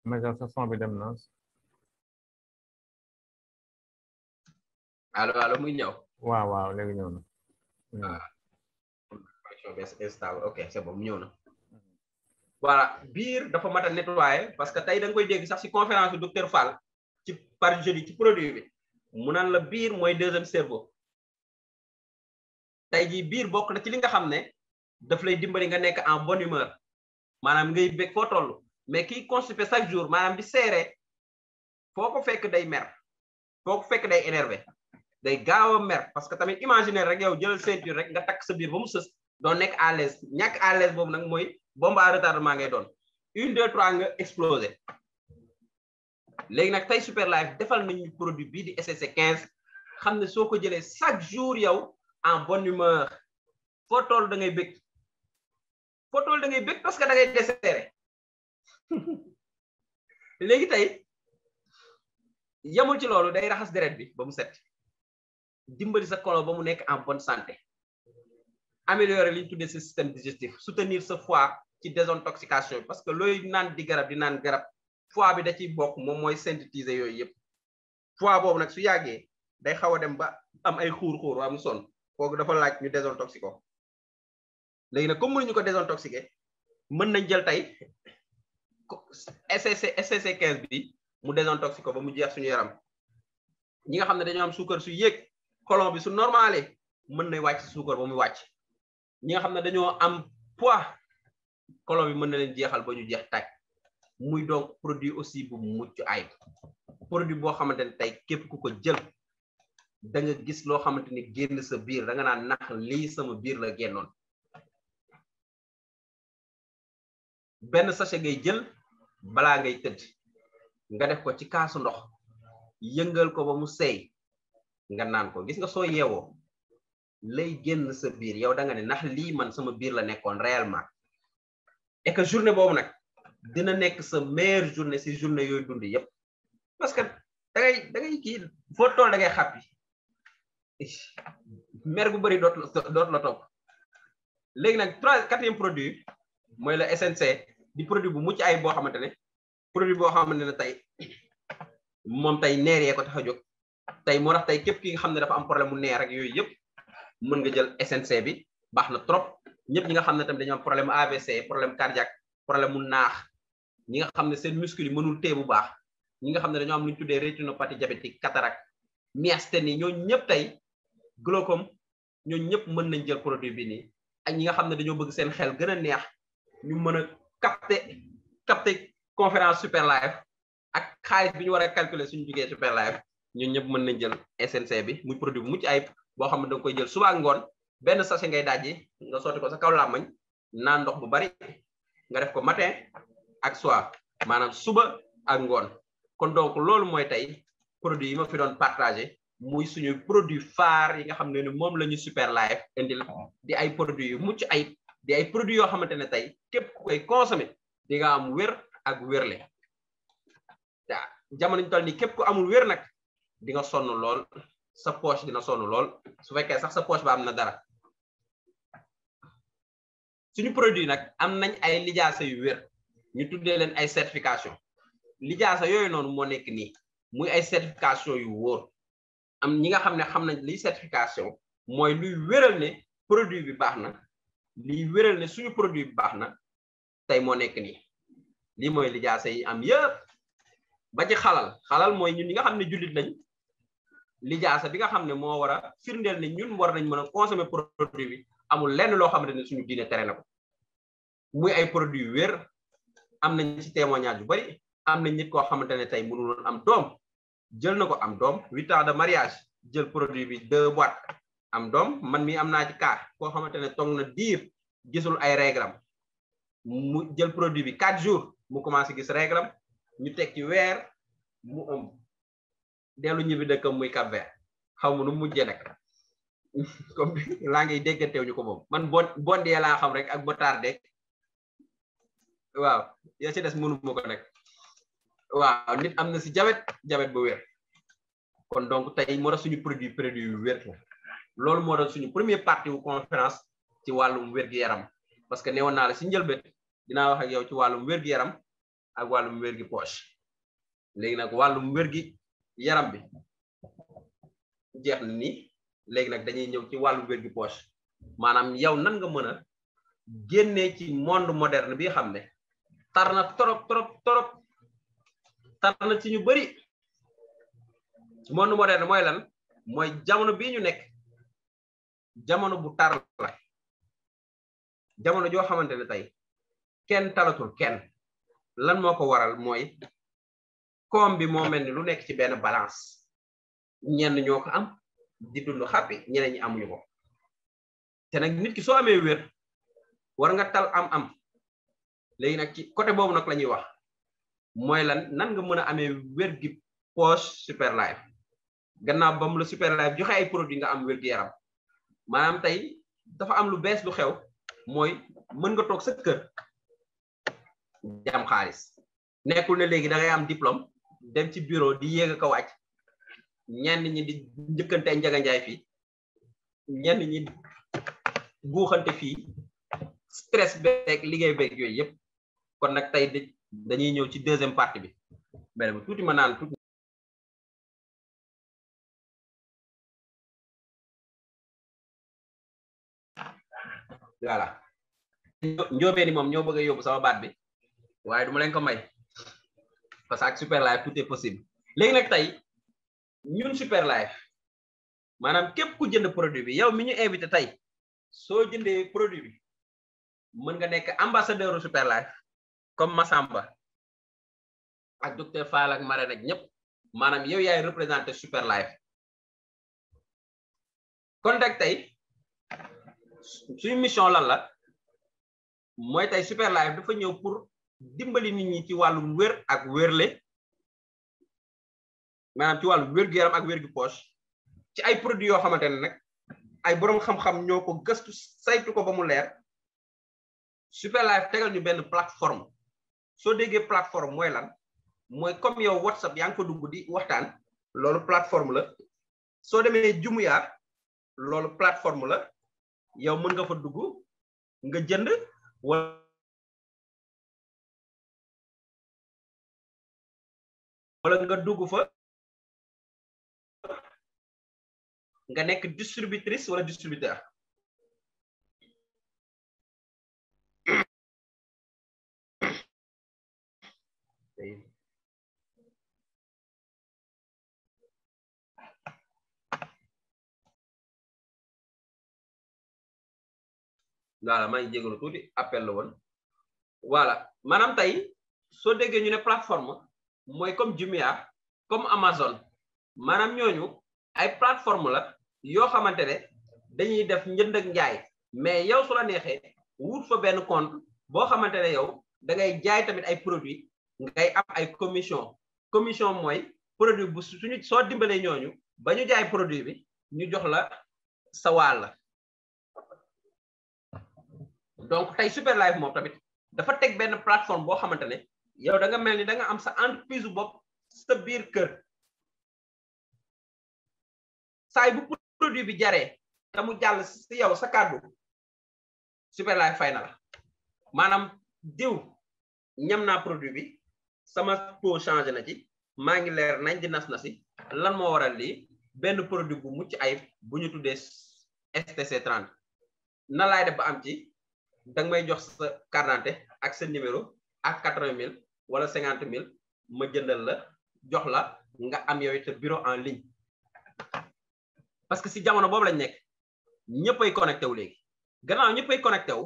Major sa son bi dem na allo muy ñëw waaw léegi ñëw na instable ok c'est bon ñëw na voilà biir dafa mat a nettoyer parce que tey da nga koy dégg sax ci conférence du docteur Fall ci par jeudi ci produit bi mu naan la biir mooy deuxième cerveau tey jii biir bokk na ci li nga xam ne daf lay dimbali nga nekk en bonne humeur maanaam ngay bég foo toll mais kiy constipé chaque jour maanaam di seere foo ko fekk day mer foo ko fekk day énervé day gaaw a mer parce que tamit imaginer rek yow jëlal ceinture rek nga takk sa biir ba mu sës doo nekk à l'aise ñàkk à l'aise boobu nag mooy bombe à retardement ngay doon 1 2 3 nga explosé léegi nag tey Super Life defal nañu produit bii di SCC 15 xam ne soo ko jëlee chaque jour yow en bonne humeur foo toll da ngay bëgg foo toll da ngay bëgg parce que da ngay desserré léegi tey yamul ci loolu day raxas deret bi ba mu set dimbali sa colon ba mu nekk en bonne santé améliorer li ñu tuddee sa système digestif soutenir sa foie ci désintoxication parce que looy naan di naan garab foie bi da ciy bokk moom mooy synthétiser yooyu yëpp foie boobu nag su yàggee day xaw a dem ba am ay xuur-xuur waa mu sonn kooku dafa laaj ñu désintoxiquer ko léegi nag comme mënuñu ko désintoxiquer mën nañ jël tey SCC 15 bi mu désintoxiquer ko ba mu jeex suñu yaram ñi nga xam ne dañoo am suukar su yéeg colon bi su normalé mën na wàcc suukar ba mu wàcc ñi nga xam ne dañoo am poids colon bi mën na leen jeexal ba ñu jeex tàkk muy donc produit aussi bu mucc ayib produit boo xamante ne tey képp ku ko jël da nga gis loo xamante ni génn sa biir da nga naan nax lii sama biir la génnoon benn sachet ngay jël balaa ngay tëdd nga def ko ci kaasu ndox yëngal ko ba mu seey nga naan ko gis nga soo yeewoo lay génn sa biir yow da nga ne ndax lii man sama biir la nekkoon réellement et que journée boobu nag dina nekk sa meilleure journée si journée yooyu dund yépp parce que da ngay kii foo tool da ngay xàppi mer bu bëri doot la topp léegi nag 4e produit mooy la SNC di produit bu mucc ay boo xamante ne produit boo xamante ne tey moom tey neer yee ko tax a jóg tey moo tax tey képp ki nga xam ne dafa am problème mu neer ak yooyu yëpp mën nga jël SNC bi baax na trop ñëpp ñi nga xam ne tamit dañoo am problème AVC problème cardiaque problème mu naax ñi nga xam ne seen muscle yi mënul tee bu baax ñi nga xam ne dañoo am lu ñu tuddee rétinopathie diabétique cataracte myasthénie ñooñu ñëpp tey glaucome ñooñu ñëpp mën nañ jël produit bi nii ak ñi nga xam ne dañoo bëgg seen xel gën a neex ñu mën a capter conférence Super Life ak xaalis bi ñu war a calculer suñu jugee Super Life ñun ñëpp mën nañ jël SNC bi muy produit bu mucc ayib boo xam ne da nga koy jël suba ak ngoon benn sachet ngay dajji nga sotti ko sa kaw làmmañ naan ndox bu bari nga def ko matin ak soir maanaam suba ak ngoon kon donc loolu mooy tey produit yi ma fi doon partagé muy suñu produit phare yi nga xam ne ni moom la ñu Super Life indil di ay produits yu mucc ayib di ay produits yoo xamante ne tey képp ku koy consommer di nga am wér ak wérle waaw jamono ñu toll nii képp ku amul wér nag di nga sonn lool sa poche dina sonn lool su fekkee sax sa poche ba am na dara suñu produit nag am nañ ay lijaasa yu wér ñu tuddee leen ay certification lijaasa yooyu noonu moo nekk nii muy ay certification yu wóor am ñi nga xam ne xam nañ liy certification mooy luy wéral ne produit bi baax na liy wéral ne suñu produit bi baax na tey moo nekk nii lii mooy lijaasa yi am yëpp ba ci xalal mooy ñun ñi nga xam ne jullit lañ lijaasa bi nga xam ne moo war a firndeel ne ñun war nañ mën a consommer produit bi amul lenn loo xamante ne suñu diine tere na ko muy ay produit yu wér am nañ ci témoignage yu bari am nañ nit koo xamante ne tey mënuloon am doom jël na ko am doom 8 ans de mariage jël produit bi 2 boîtes am doom man mi am naa ci cas koo xamante ne toog na diir gisul ay réglam mu jël produit bi 4 jours mu commencé gis réglam ñu teg ci weer mu ëmb dellu ñibbi dëkkam muy Cap-Vert xaw ma nu mujjee nag comme laa ngi dégganteew ñu ko moom man bondee laa xam rek ak botarde waaw ya ci des mënu ma ko nag waaw nit am na si jabet bu wér kon donc tey moo tax suñu produit yu wér la loolu moo doon suñu première partie wu conférence ci wàllum wér-gi-yaram parce que newoon naa la si njëlbeen dinaa wax ak yow ci wàllum wér-gi-yaram ak wàllum wér-gi poche léegi nag wàllum wér-gi-yaram bi jeex na ni léegi nag dañuy ñëw ci wàllum wér-gi poche maanaam yow nan nga mën a génnee ci monde moderne bi xam ne tar na trop tar na ci ñu bari monde moderne mooy lan mooy jamono bii ñu nekk jamono bu tar la jamono joo xamante ne tey kenn talatul kenn lan moo ko waral mooy koom bi moo mel ni lu nekk ci benn balance ñenn ñoo ko am di dund xàppi ñeneen ñi amuñu ko te nag nit ki soo amee wér war nga tal am léegi nag ci côté boobu nag la ñuy wax mooy lan nan nga mën a amee wér gi poche super life gannaaw ba mu la super life joxe ay produit nga am wér gi yaram maanaam tey dafa am lu bees lu xew mooy mën nga toog sa kër di am xaalis nekkul ne léegi da ngay am diplôme dem ci bureau di yéeg ko wàcc ñenn ñi di njëkkante njaganjaay fii ñenn ñi buuxante fii stress beeg liggéey beeg yooyu yëpp kon nag tey dañuy ñëw ci deuxième partie bi benn tuuti ma naan tuuti voilà njóobee ni moom ñoo bëgg a yóbbu sama baat bi waaye duma leen ko may parce que ak super life tout est possible léegi nag tey ñun super life maanaam képp ku jënd produit bi yow mi ñu invité tey soo jëndee produit bi mën nga nekk ambassadeur super life comme Massamba ak docteur Fall ak Marème ak ñëpp maanaam yow yaay représenté super life kon nag tey suñu mission lan la mooy tey super life dafa ñëw pour dimbali nit ñi ci wàllum wér ak wérle maanaam ci wàllum wér-gu-yaram ak wér-gu poche ci ay produits yoo xamante ne nag ay boroom xam-xam ñoo ko gëstu saytu ko ba mu leer super life tegal ñu benn plateforme soo déggee plateforme mooy lan mooy comme yow WhatsApp yaa ngi ko dugg di waxtaan loolu plateforme la soo demee Jumia loolu plateforme la yow mën nga fa dugg nga jënd wala nga dugg fa nga nekk distributrice wala distributeur voilà maa ngi jégalu tuuti appel la woon voilà maanaam tey soo déggee ñu ne plateforme mooy comme Jumia comme Amazon maanaam ñooñu ay plateforme la yoo xamante ne dañuy def njënd ak njaay mais yow su la neexee wut fa benn compte boo xamante ne yow da ngay jaay tamit ay produits ngay am ay commission mooy produit bu suñu soo dimbalee ñooñu ba ñu jaay produit bi ñu jox la sa wàll la donc tey super life moom tamit dafa teg benn plateforme boo xamante ne yow da nga mel ni da nga am sa entreprise bopp sa biir kër saay bu produit bi jaree te mu jàll si yow sa kàddu super life fay na la maanaam diw ñam naa produit bi sama taux changé na ci maa ngi leer nañ di nas na si lan moo waral lii benn produit bu mucc ayib bu ñu tuddee STC 30 na laay def ba am ci danga may jox sa carte d'identité ak sa numéro ak 80 000 wala 50 000 ma jëndal la jox la nga am yow te bureau en ligne parce que si jamono boobu lañ nekk ñëppay connecté wu léegi gannaaw ñëppay connecté wu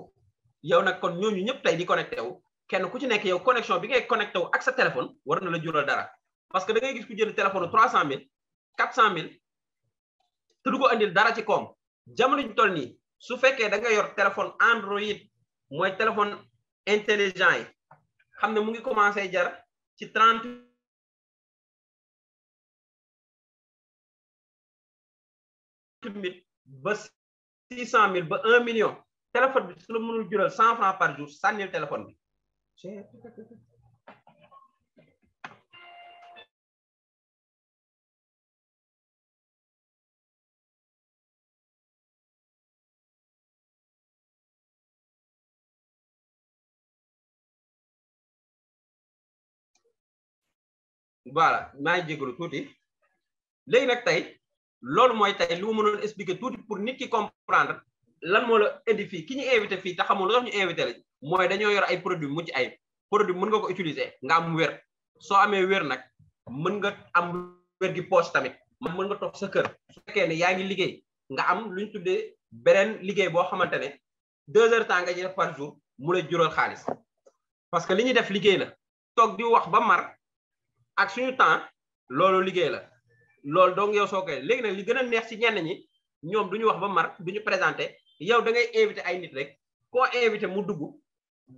yow nag kon ñooñu ñëpp tey di connecté wu kenn ku ci nekk yow connexion bi ngay connecté wu ak sa téléphone war na la jural dara parce que da ngay gis ku jënd téléphone 300 000 400 000 te du ko andil dara ci koom jamono ñu toll nii su fekkee da nga yor téléphone Android mooy téléphone intelligent yi xam ne mu ngi commencé jar ci 30 000 ba 600 000 ba 1 million téléphone bi su la mënul jural 100 francs par jour sànnil téléphone bi voilà maa ngi jégalu tuuti léegi nag tey loolu mooy tey lu ma mënoon expliquer tuuti pour nit ki comprendre lan moo la indi fii ki ñu invité fii te xamul lu tax ñu invité la mooy dañoo yor ay produit mucc ay produit mën nga ko utiliser nga am wér soo amee wér nag mën nga am wér gi poche tamit mën nga toog sa kër su fekkee ne yaa ngi liggéey nga am lu ñu tuddee beneen liggéey boo xamante ne 2 heures temps nga ci def par jour mu lay jural xaalis parce que li ñuy def liggéey la toog di wax ba mar ak suñu temps loolu liggéey la loolu donc yow soo koy léegi nag li gën a neex ci ñenn ñi ñoom duñu wax ba mar duñu présenté yow da ngay invité ay nit rek koo invité mu dugg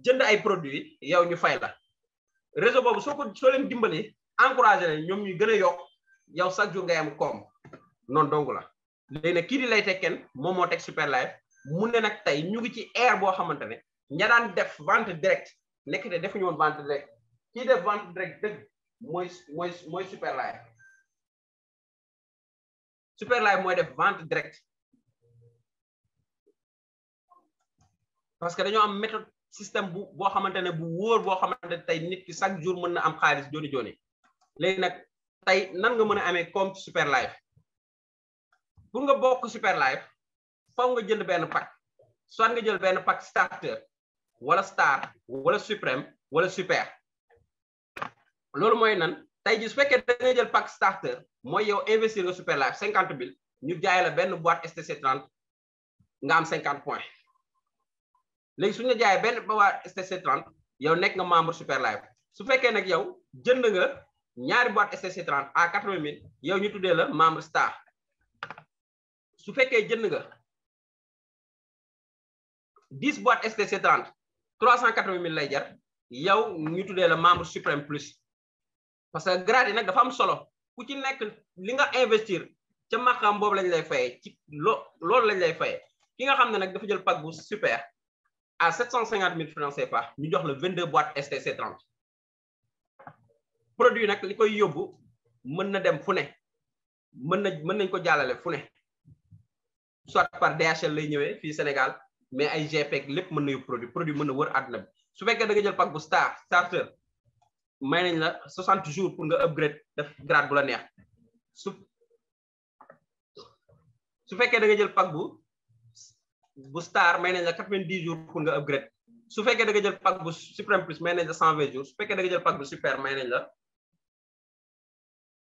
jënd ay produits yow ñu fay la réseau boobu soo leen dimbalee encouragé leen ñoom ñuy gën a yokk yow chaque jour ngay am koom noonu donc la léegi nag kii di Lay Tekken moom moo teg Super Live mu ne nag tey ñu ngi ci ère boo xamante ne ña daan def vente direct nekk te defuñu woon vente direct kii def vente direct dëgg mooy Super Live Super Live mooy def vente direct parce que dañoo am méthode système boo xamante ne bu wóor boo xamante ne tey nit ki chaque jour mën na am xaalis joni joni léegi nag tey nan nga mën a amee comme Super Live pour nga bokk Super Live faw nga jënd benn pack soit nga jël benn pack starter wala star wala suprême wala super loolu mooy nan tey ji su fekkee da nga jël pack starter mooy yow investir nga Super Live 50 000 ñu jaay la benn boîte STC30 nga am 50 points léegi suñu la jaayee benn boîte STC30 yow nekk nga membre Super Live su fekkee nag yow jënd nga ñaari boîte STC30 à 80 000 yow ñu tuddee la membre star su fekkee jënd nga 10 boîtes STC30 380 000 lay jar yow ñu tuddee la membre suprême plus parce que grade yi nag dafa am solo ku ci nekk li nga investir ca maqaam boobu lañ lay fayee ci loolu lañ lay fayee ki nga xam ne nag dafa jël pack bu super à 750 000 francs CFA ñu jox la 22 boîtes STC30 produit nag li koy yóbbu mën na dem fu ne mën nañ ko jàllale fu ne soit par DHL lay ñëwee fii Sénégal mais ay GP lépp mën na yóbbu produit mën na wër àdduna bi su fekkee da nga jël pack bu starter may nañ la 60 jours pour nga upgrade def grade bu la neex su fekkee da nga jël pack bu star may nañ la 90 jours pour nga upgrade su fekkee da nga jël pack bu suprême plus may nañ la 120 jours su fekkee da nga jël pack bu super may nañ la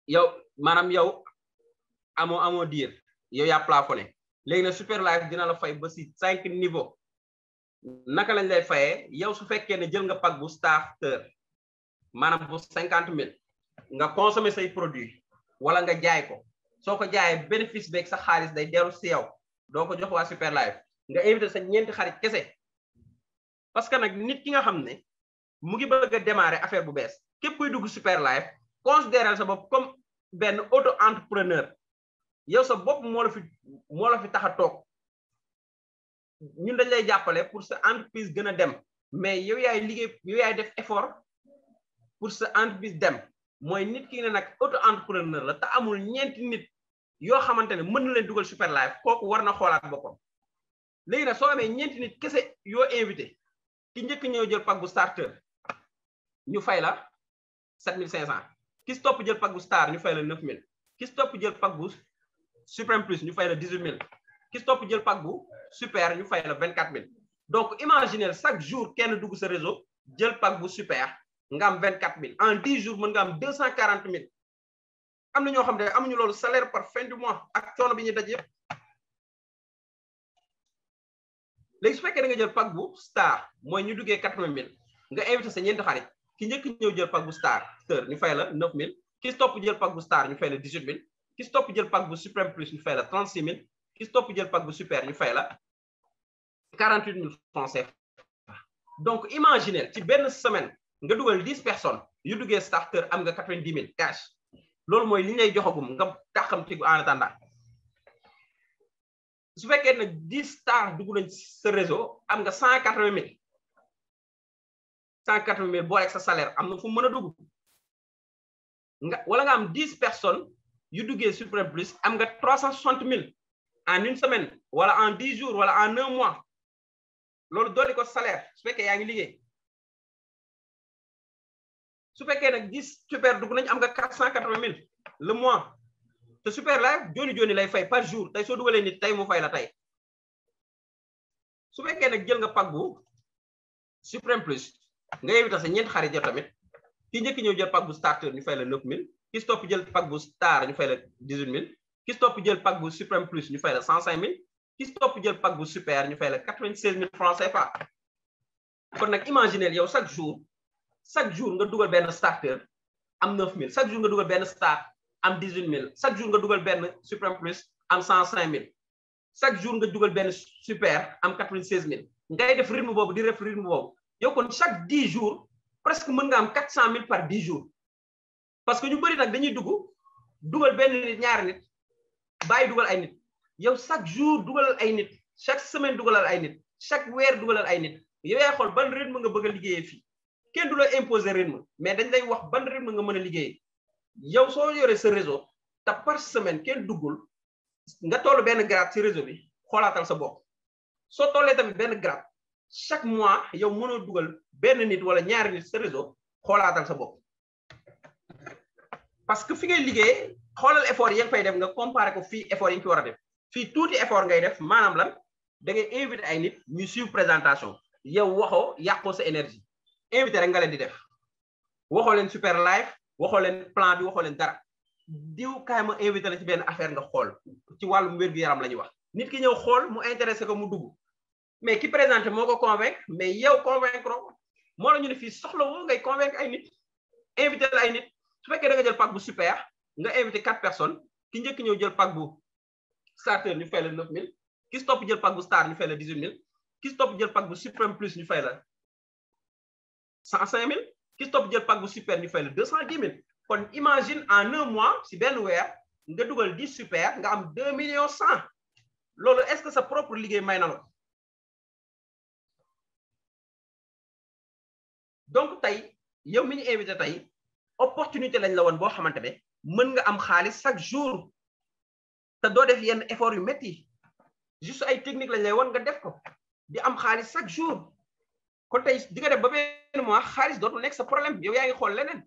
yow maanaam yow amoo diir yow yaa plafonné léegi nag Super Live dina la fay ba si 5 niveau naka lañ lay fayee yow su fekkee ne jël nga pack bu starter maanaam bu 50 000 nga consommer say produit wala nga jaay ko soo ko jaayee bénéfice beeg sa xaalis day dellu si yow doo ko jox waa Super Live nga invité sa ñeenti xarit kese parce que nag nit ki nga xam ne mu ngi bëgg a démarrer affaire bu bees képp kuy dugg Super Live considérer sa bopp comme benn auto entrepreneur yow sa bopp moo la fi tax a toog ñun dañ lay jàppale pour sa entreprise gën a dem mais yow yaay liggéey yow yaay def effort pour sa entreprise dem mooy nit ki ne nag auto entrepreneur la te amul ñeenti nit yoo xamante ne mën na leen dugal Super Live kooku war na xoolaat boppam léegi nag soo amee ñeenti nit kese yoo invité ki njëkk ñëw jël pack bu starter ñu fay la 7500 ki si topp jël pack bu star ñu fay la 9000 ki si topp jël pack bu suprême plus ñu fay la 18000 ki si topp jël pack bu super ñu fay la 24000 donc imaginez chaque jour kenn dugg sa réseau jël pack bu super nga am 24000 en 10 jours mën nga am 240000 am na ñoo xam ne amuñu loolu salaire par fin du mois ak coono bi ñuy daj yëpp léegi su fekkee da nga jël pack bu star mooy ñu duggee 80000 nga invité sa ñeenti xarit ki njëkk ñëw jël pack bu star ñu fay la 9000 ki si topp jël pack bu star ñu fay la 18000 ki si topp jël pack bu suprême plus ñu fay la 36000 ki si topp jël pack bu super ñu fay la 48000 francs CFA donc imaginez ci benn semaine nga dugal 10 personnes yu duggee starter am nga 90000 cash loolu mooy li ñu lay joxagum nga taxam ci en attendant su fekkee nag 10 stars dugg nañ sa réseau am nga 180 000 booleeg sa salaire am na fu mën a dugg wala nga am 10 personnes yu duggee Suprême Plus am nga 360 000 en une semaine wala en 10 jours wala en 1 mois loolu dooli ko salaire su fekkee yaa ngi liggéey su fekkee nag 10 super dugg nañ am nga 480 000 le mois te super live joni lay fay par jour tey soo dugalee nit tey mu fay la tey su fekkee nag jël nga pack bu Suprême Plus nga invité sa ñeent xarit ja tamit ki njëkk ñëw jël pack bu starter ñu fay la 9 000 ki stop jël pack bu star ñu fay la 18 000 ki stop jël pack bu Suprême Plus ñu fay la 105 000 ki stop jël pack bu super ñu fay la 96 000 francs CFA kon nag imaginez yow chaque jour nga dugal benn starter am 9 000 chaque jour nga dugal benn star am 18 000 chaque jour nga dugal benn Suprême Plus am 105 000 chaque jour nga dugal benn super am 96 000 ngay def rythme boobu di def rythme boobu yow kon chaque 10 jours presque mën nga am 400 000 par 10 jours parce que ñu bëri nag dañuy dugal benn nit ñaari nit bàyyi dugal ay nit yow chaque jour dugalal ay nit chaque semaine dugalal ay nit chaque weer dugalal ay nit yow yaay xool ban rythme nga bëgg a liggéeyee fii kenn du la imposer rythme mais dañ lay wax ban rythme nga mën a liggéeyee yow soo yoree sa réseau te par semaine kenn duggul nga toll benn grade ci réseau bi xoolaatal sa bopp soo tollee tamit benn grade chaque mois yow mënoo dugal benn nit wala ñaari nit sa réseau xoolaatal sa bopp parce que fi ngay liggéey xoolal effort yi nga fay def nga comparé ko fii effort yi nga fi war a def fii tuuti effort ngay def maanaam lan da ngay invité ay nit ñu suivre présentation yow waxoo yàqoo sa énergie invité rek nga leen di def waxoo leen super live waxoo leen plan bi waxoo leen dara diw kaay ma invité la ci benn affaire nga xool ci wàllum wér-gu-yaram la ñuy wax nit ki ñëw xool mu intéressé ko mu dugg mais ki présenté moo ko convaincre mais yow convaincre moo la ñu ne fii soxla woo ngay convaincre ay nit invité la ay nit su fekkee da nga jël pack bu super nga invité 4 personnes ki njëkk ñëw jël pack bu starter ñu fay la 9 000 ki stop jël pack bu star ñu fay la 18 000 ki stop jël pack bu Suprême Plus ñu fay la 105 000 ki stop jël pack bu super ñu fay la 210 000 kon imagine en 1 mois si benn weer nga dugal 10 super nga am 2 millions 100 loolu est-ce que sa propre liggéey may na la donc tey yow mi ñu invité tey opportunité lañ la woon boo xamante ne mën nga am xaalis chaque jour te doo def yenn effort yu métti juste ay technique lañ lay woon nga def ko di am xaalis chaque jour kon tey di nga def ba benn mois xaalis dootul nekk sa problème yow yaa ngi xool leneen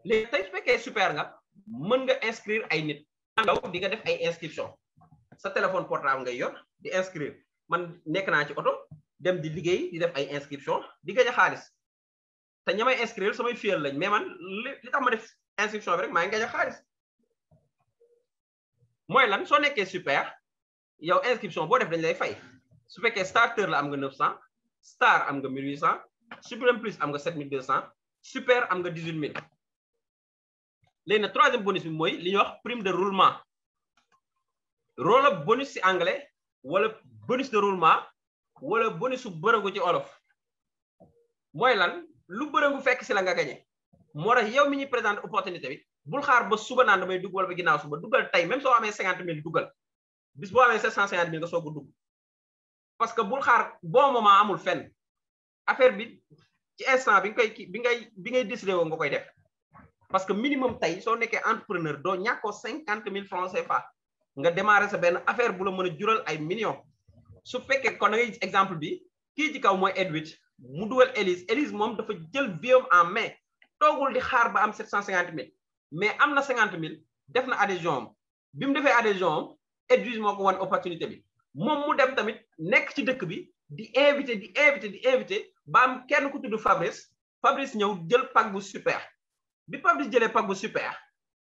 léegi tey su fekkee super nga mën nga inscrire ay nit yow di nga def ay inscription sa téléphone portable ngay yor di inscrire man nekk naa ci oto dem di liggéey di def ay inscription di gañ a xaalis te ñamay inscrire samay fiyel lañ mais man li tax ma def inscription bi rek maa ngi gañ a xaalis mooy lan soo nekkee super yow inscription boo def dañ lay fay su fekkee starter la am nga 900 star am nga 1800 Suprême Plus am nga 7200 super am nga 18000 léegi nag troisième bonus bi mooy li ñuy wax prime de roulement roll up bonus ci anglais wala bonus de roulement wala bonus su bërëngu ci olof mooy lan lu bërëngu fekk si la nga gañe moo tax yow mi ñuy présenter opportunité bi bul xaar ba suba naan damay dugg wala ba ginnaaw suba duggal tey même soo amee 50 000 duggal bis boo amee 750 000 nga soog a dugg parce que bul xaar bon moment amul fenn affaire bi ci instant bi ngay décidé woo nga koy def parce que minimum tey soo nekkee entrepreneur doo ñàkkoo 50 000 francs CFA nga démarrer sa benn affaire bu la mën a jural ay millions su fekkee kon da ngay exemple bi kii ci kaw mooy Edwidge mu dugal Elise moom dafa jël viom en main toogul di xaar ba am 750 000 mais am na 50 000 def na adhésion am bi mu defee adhésion am Edwidge moo ko wan opportunité bi moom mu dem tamit nekk ci dëkk bi di invité ba am kenn ku tudd Fabrice ñëw jël pack bu super bi Fabrice jëlee pack bu super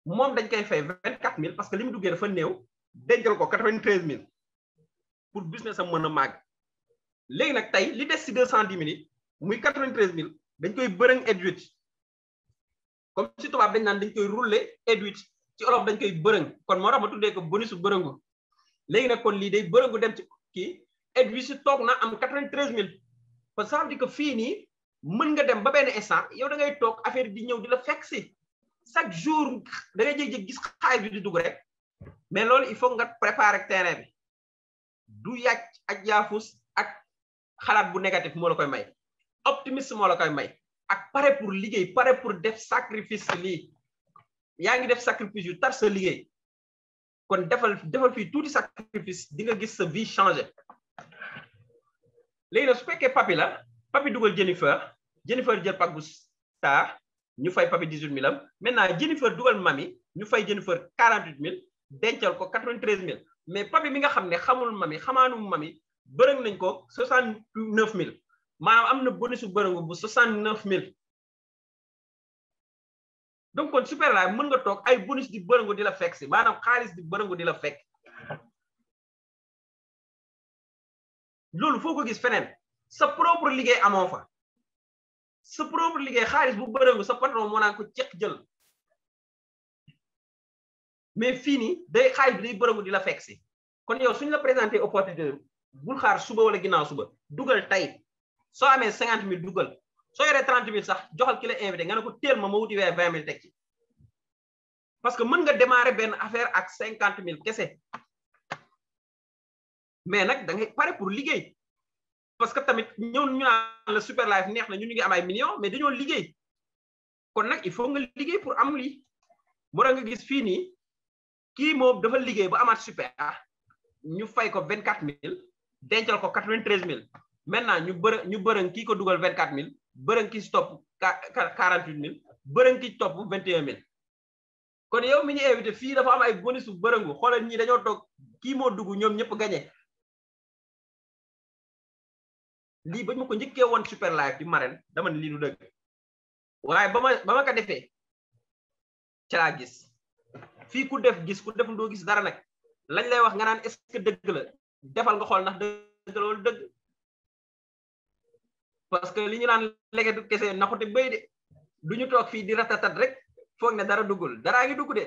moom dañ koy fay 24 000 parce que li mu duggee dafa néew dencal ko 93 000 pour business am mën a màgg léegi nag tey li des si 210 000 muy 93 000 dañ koy bërëng Edwidge comme si tubaab dañ naan dañ koy rouler Edwidge ci olof dañ koy bërëng kon moo tax ma tuddee ko bonusu bërëngu léegi nag kon lii day bërëngu dem ci kii Edwidge si toog na am 93 000 parce que ça veut dire que fii nii mën nga dem ba benn instant yow da ngay toog affaire di ñëw di la fekk si chaque jour da ngay jékki-jékki gis xaalis bi di dugg rek mais loolu il faut nga préparer terrain bi du yàcc ak yaafus ak xalaat bu négatif moo la koy may optimisme moo la koy may ak pare pour liggéey pare pour def sacrifice lii yaa ngi def sacrifice yu tar sa liggéey kon defal fii tuuti sacrifice di nga gis sa vie changer léegi nag su fekkee papi dugal Jennifer jël Pape bu Star ñu fay papi 18000 am maintenant Jennifer dugal mami ñu fay Jennifer 48000 dencal ko 93000 mais papi mi nga xam ne xamul mami xamaanum mami bërëng nañ ko 69000 maanaam am na bonus bu bërëngu bu 69000 donc kon super live mën nga toog ay bonus di bërëngu di la fekk si maanaam xaalis di bërëngu di la fekk loolu foo ko gis feneen sa propre liggéey amoo fa sa propre liggéey xaalis bu bërëngu sa patron moo naan ko ceq jël mais fii nii day xaalis bi day bërëngu di la fekk si kon yow suñu la présenté opportunité bul xaar suba wala ginnaaw suba dugal tey soo amee 50000 dugal soo yoree 30000 sax joxal ki la invité nga ne ko teel ma wuti weer 20000 teg ci parce que mën nga démarrer benn affaire ak 50000 kese mais nag da ngay pare pour liggéey parce que tamit ñëw ñu naan la super life neex na ñu ngi am ay millions mais dañoo liggéey kon nag il faut nga liggéey pour am lii moo tax nga gis fii nii kii moom dafa liggéey ba amaat super ñu fay ko 24000 dencal ko 93000 maintenant ñu bërëng kii ko dugal 24000 bërëng ki si topp 48000 bërëng ki topp 21000 kon yow mi ñu invité fii dafa am ay bonus bu bërëngu xoolal ñii dañoo toog kii moo dugg ñoom ñëpp gagné lii ba ñu ko njëkkee woon super live di marraine dama ne lii du dëgg waaye ba ma ko defee ca laa gis fii ku def gis ku deful doo gis dara nag lañ lay wax nga naan est-ce que dëgg la defal nga xool ndax dëgg la wala dëgg parce que li ñu naan léegi du kese naxute béy de du ñu toog fii di ratatat rek foog ne dara duggul daraa ngi dugg de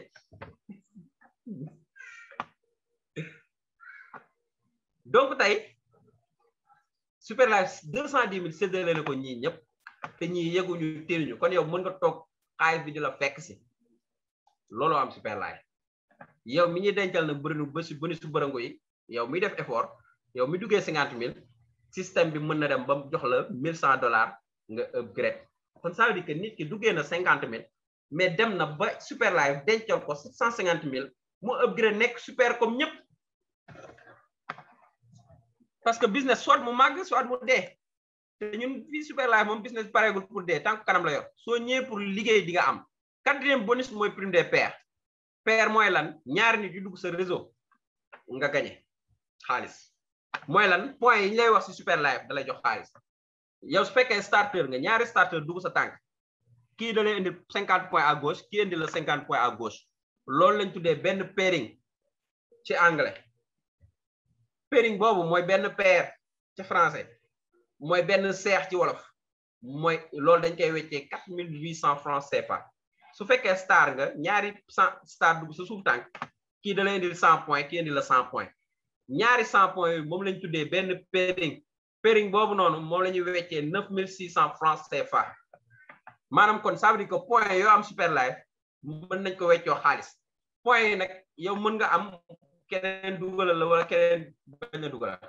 donc tey super live 210000 séddale na ko ñii ñëpp te ñii yëguñu téeruñu kon yow mën nga toog xaalis bi di la fekk si looloo am super live yow mi ñuy dencal nag bëri ba si bonus su bërëngu yi yow miy def effort yow mi duggee 50000 système bi mën na dem ba jox la $1100 nga upgrade kon ça veut dire que nit ki duggee na 50000 mais dem na ba super live dencal ko 750000 mu upgrade nekk super comme ñëpp parce que business soit mu màgg soit mu dee te ñun fii super live moom business pareegul pour dee tant que kanam la yor soo ñëwee pour liggéey di nga am 4e bonus mooy prime des pairs pair mooy lan ñaari nit yu dugg sa réseau nga gagné xaalis mooy lan point yi ñu lay wax ci super live da lay jox xaalis yow su fekkee starter nga ñaari starter dugg sa tànk kii da lay indi 50 points à gauche kii indi la 50 points à gauche loolu lañ tuddee benn pairing ci anglais pairing boobu mooy benn pair ci français mooy benn seex ci wolof mooy loolu dañ koy weccee 4800 francs CFA su fekkee star nga ñaari 100 star dugg sa suuf tànk kii da lay indil 100 points kii indi la 100 points ñaari 100 points yooyu moom lañ tuddee benn pairing boobu noonu moom la ñuy weccee 9600 francs CFA maanaam kon ça veut dire que point yoo am super live mën nañ ko weccoo xaalis point yi nag yow mën nga am keneen dugalal la wala keneen bañ a dugalal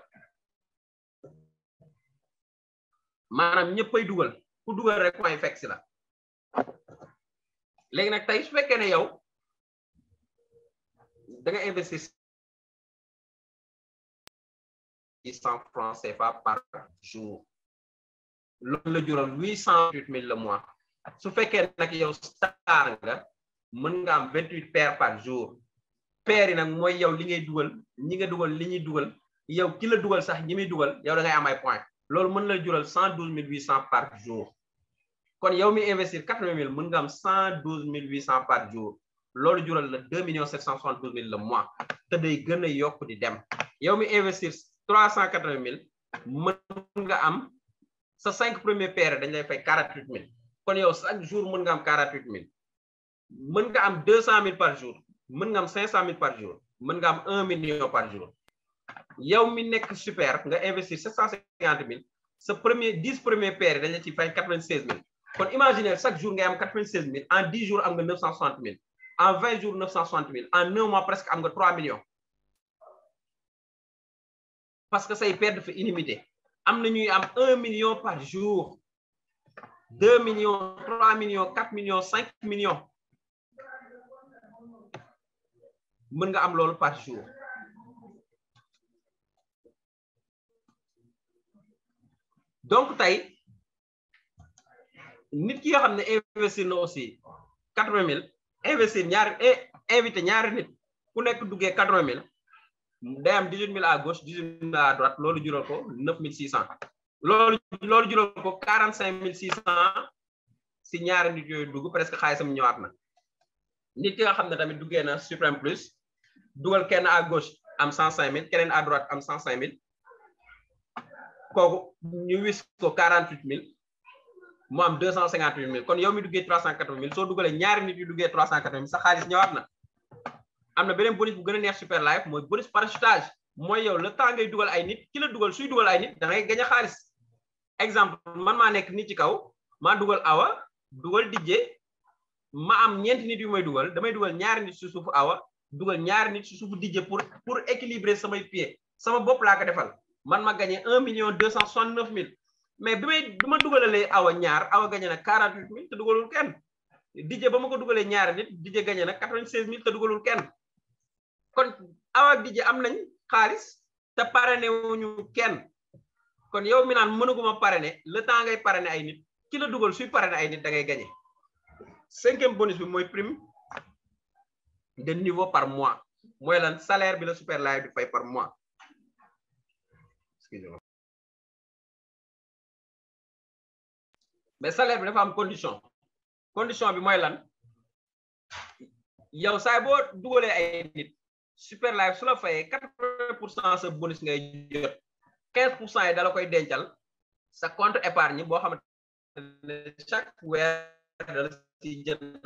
maanaam ñëppay dugal ku dugal rek point fekk si la léegi nag tey su fekkee ne yow da nga investir 100 francs CFA par jour loolu la jural 808000 le mois su fekkee nag yow star nga mën nga am 28 paires par jour paires yi nag mooy yow li ngay dugal ñi nga dugal li ñuy dugal yow ki la dugal sax ñi muy dugal yow da ngay am ay points loolu mën la jural 112800 par jour kon yow mi investir 80000 mën nga am 112800 par jour loolu jural la 2 772 000 le mois te day gën a yokk di dem yow mi investir 380000 mën nga am sa 5 premiers paires dañ lay fay 48000 kon yow chaque jour mën nga am 48000 mën nga am 200000 par jour mën nga am 500000 par jour mën nga am 1 million par jour yow mi nekk super nga investir 750000 sa 10 premiers paires dañ la ci fay 96000 kon imaginez chaque jour ngay am 96000 en 10 jours am nga 960000 en 20 jours 960 000 en 1 mois presque am nga 3 millions parce que say perte dafa illimité am na ñuy am 1 million par jour 2 millions 3 millions 4 millions 5 millions mën nga am loolu par jour donc tey nit ki nga xam ne investir na aussi 80 000 investir invité ñaari nit ku nekk duggee 80 000 day am 18 000 à gauche 18 000 à droite loolu jural ko 9 600 loolu jural ko 45 600 si ñaari nit yooyu dugg presque xaalisam ñëwaat na nit ki nga xam ne tamit duggee na Suprême Plus dugal kenn à gauche am 105 000 keneen à droite am 105 000 kooku ñu wis ko 48 000 mu am 258 000 kon yow mi duggee 380 000 soo dugalee ñaari nit yu duggee 380 000 sa xaalis ñëwaat na am na beneen bonus bu gën a neex Super Life mooy bonus parachutage mooy yow le temps ngay dugal ay nit ki la dugal suy dugal ay nit da ngay gañ a xaalis exemple man maa nekk nit ci kaw maa dugal Awa dugal Dijje ma am ñeenti nit yu may dugal damay dugal ñaari nit si suufu Awa dugal ñaari nit si suufu Dijje pour équilibrer samay pied sama bopp laa ko defal man ma gagné 1 269 000 mais bi ma dugalalee Awa ñaar Awa gagné na 48 000 te dugalul kenn Dijje ba ma ko dugalee ñaari nit Dijje gagné na 96 000 te dugalul kenn kon Awa ak Dijje am nañ xaalis te parrainé wuñu kenn kon yow mi naan mënuguma parrainé le temps ngay parrainé ay nit ki la dugal suy parrainé ay nit da ngay gagné 5e bonus bi mooy prime de niveau par mois mooy lan salaire bi la Super Life di fay par mois excusez-moi mais salaire bi dafa am condition bi mooy lan yow saay boo dugalee ay nit Super Life su la fayee 80% sa bonus ngay jot 15% yi dala koy dencal sa compte épargne boo xamante ne chaque weer dala si jënd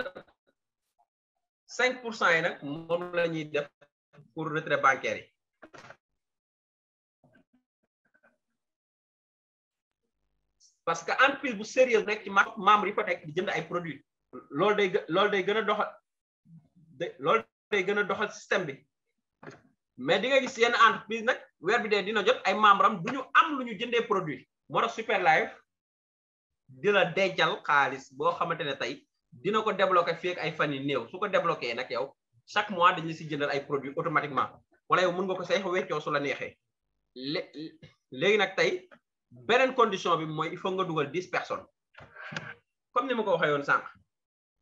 5% yi nag moom la ñuy def pour retrait bancaire yi parce que entreprise bu sérieux nekk ci membre yi fa nekk di jënd ay produits loolu day gën a doxal système bi mais di nga gis yenn entreprise nag weer bi dee dina jot ay membre am du ñu am lu ñu jëndee produit moo tax Super Life di la dencal xaalis boo xamante ne tey dina ko débloqué fii ak ay fan yu néew su ko débloqué nag yow chaque mois dañu si jëndal ay produits automatiquement wala yow mën nga ko say weccoo su la neexee léegi nag tey beneen condition bi mooy il faut nga dugal 10 personnes comme ni ma ko waxee woon sànq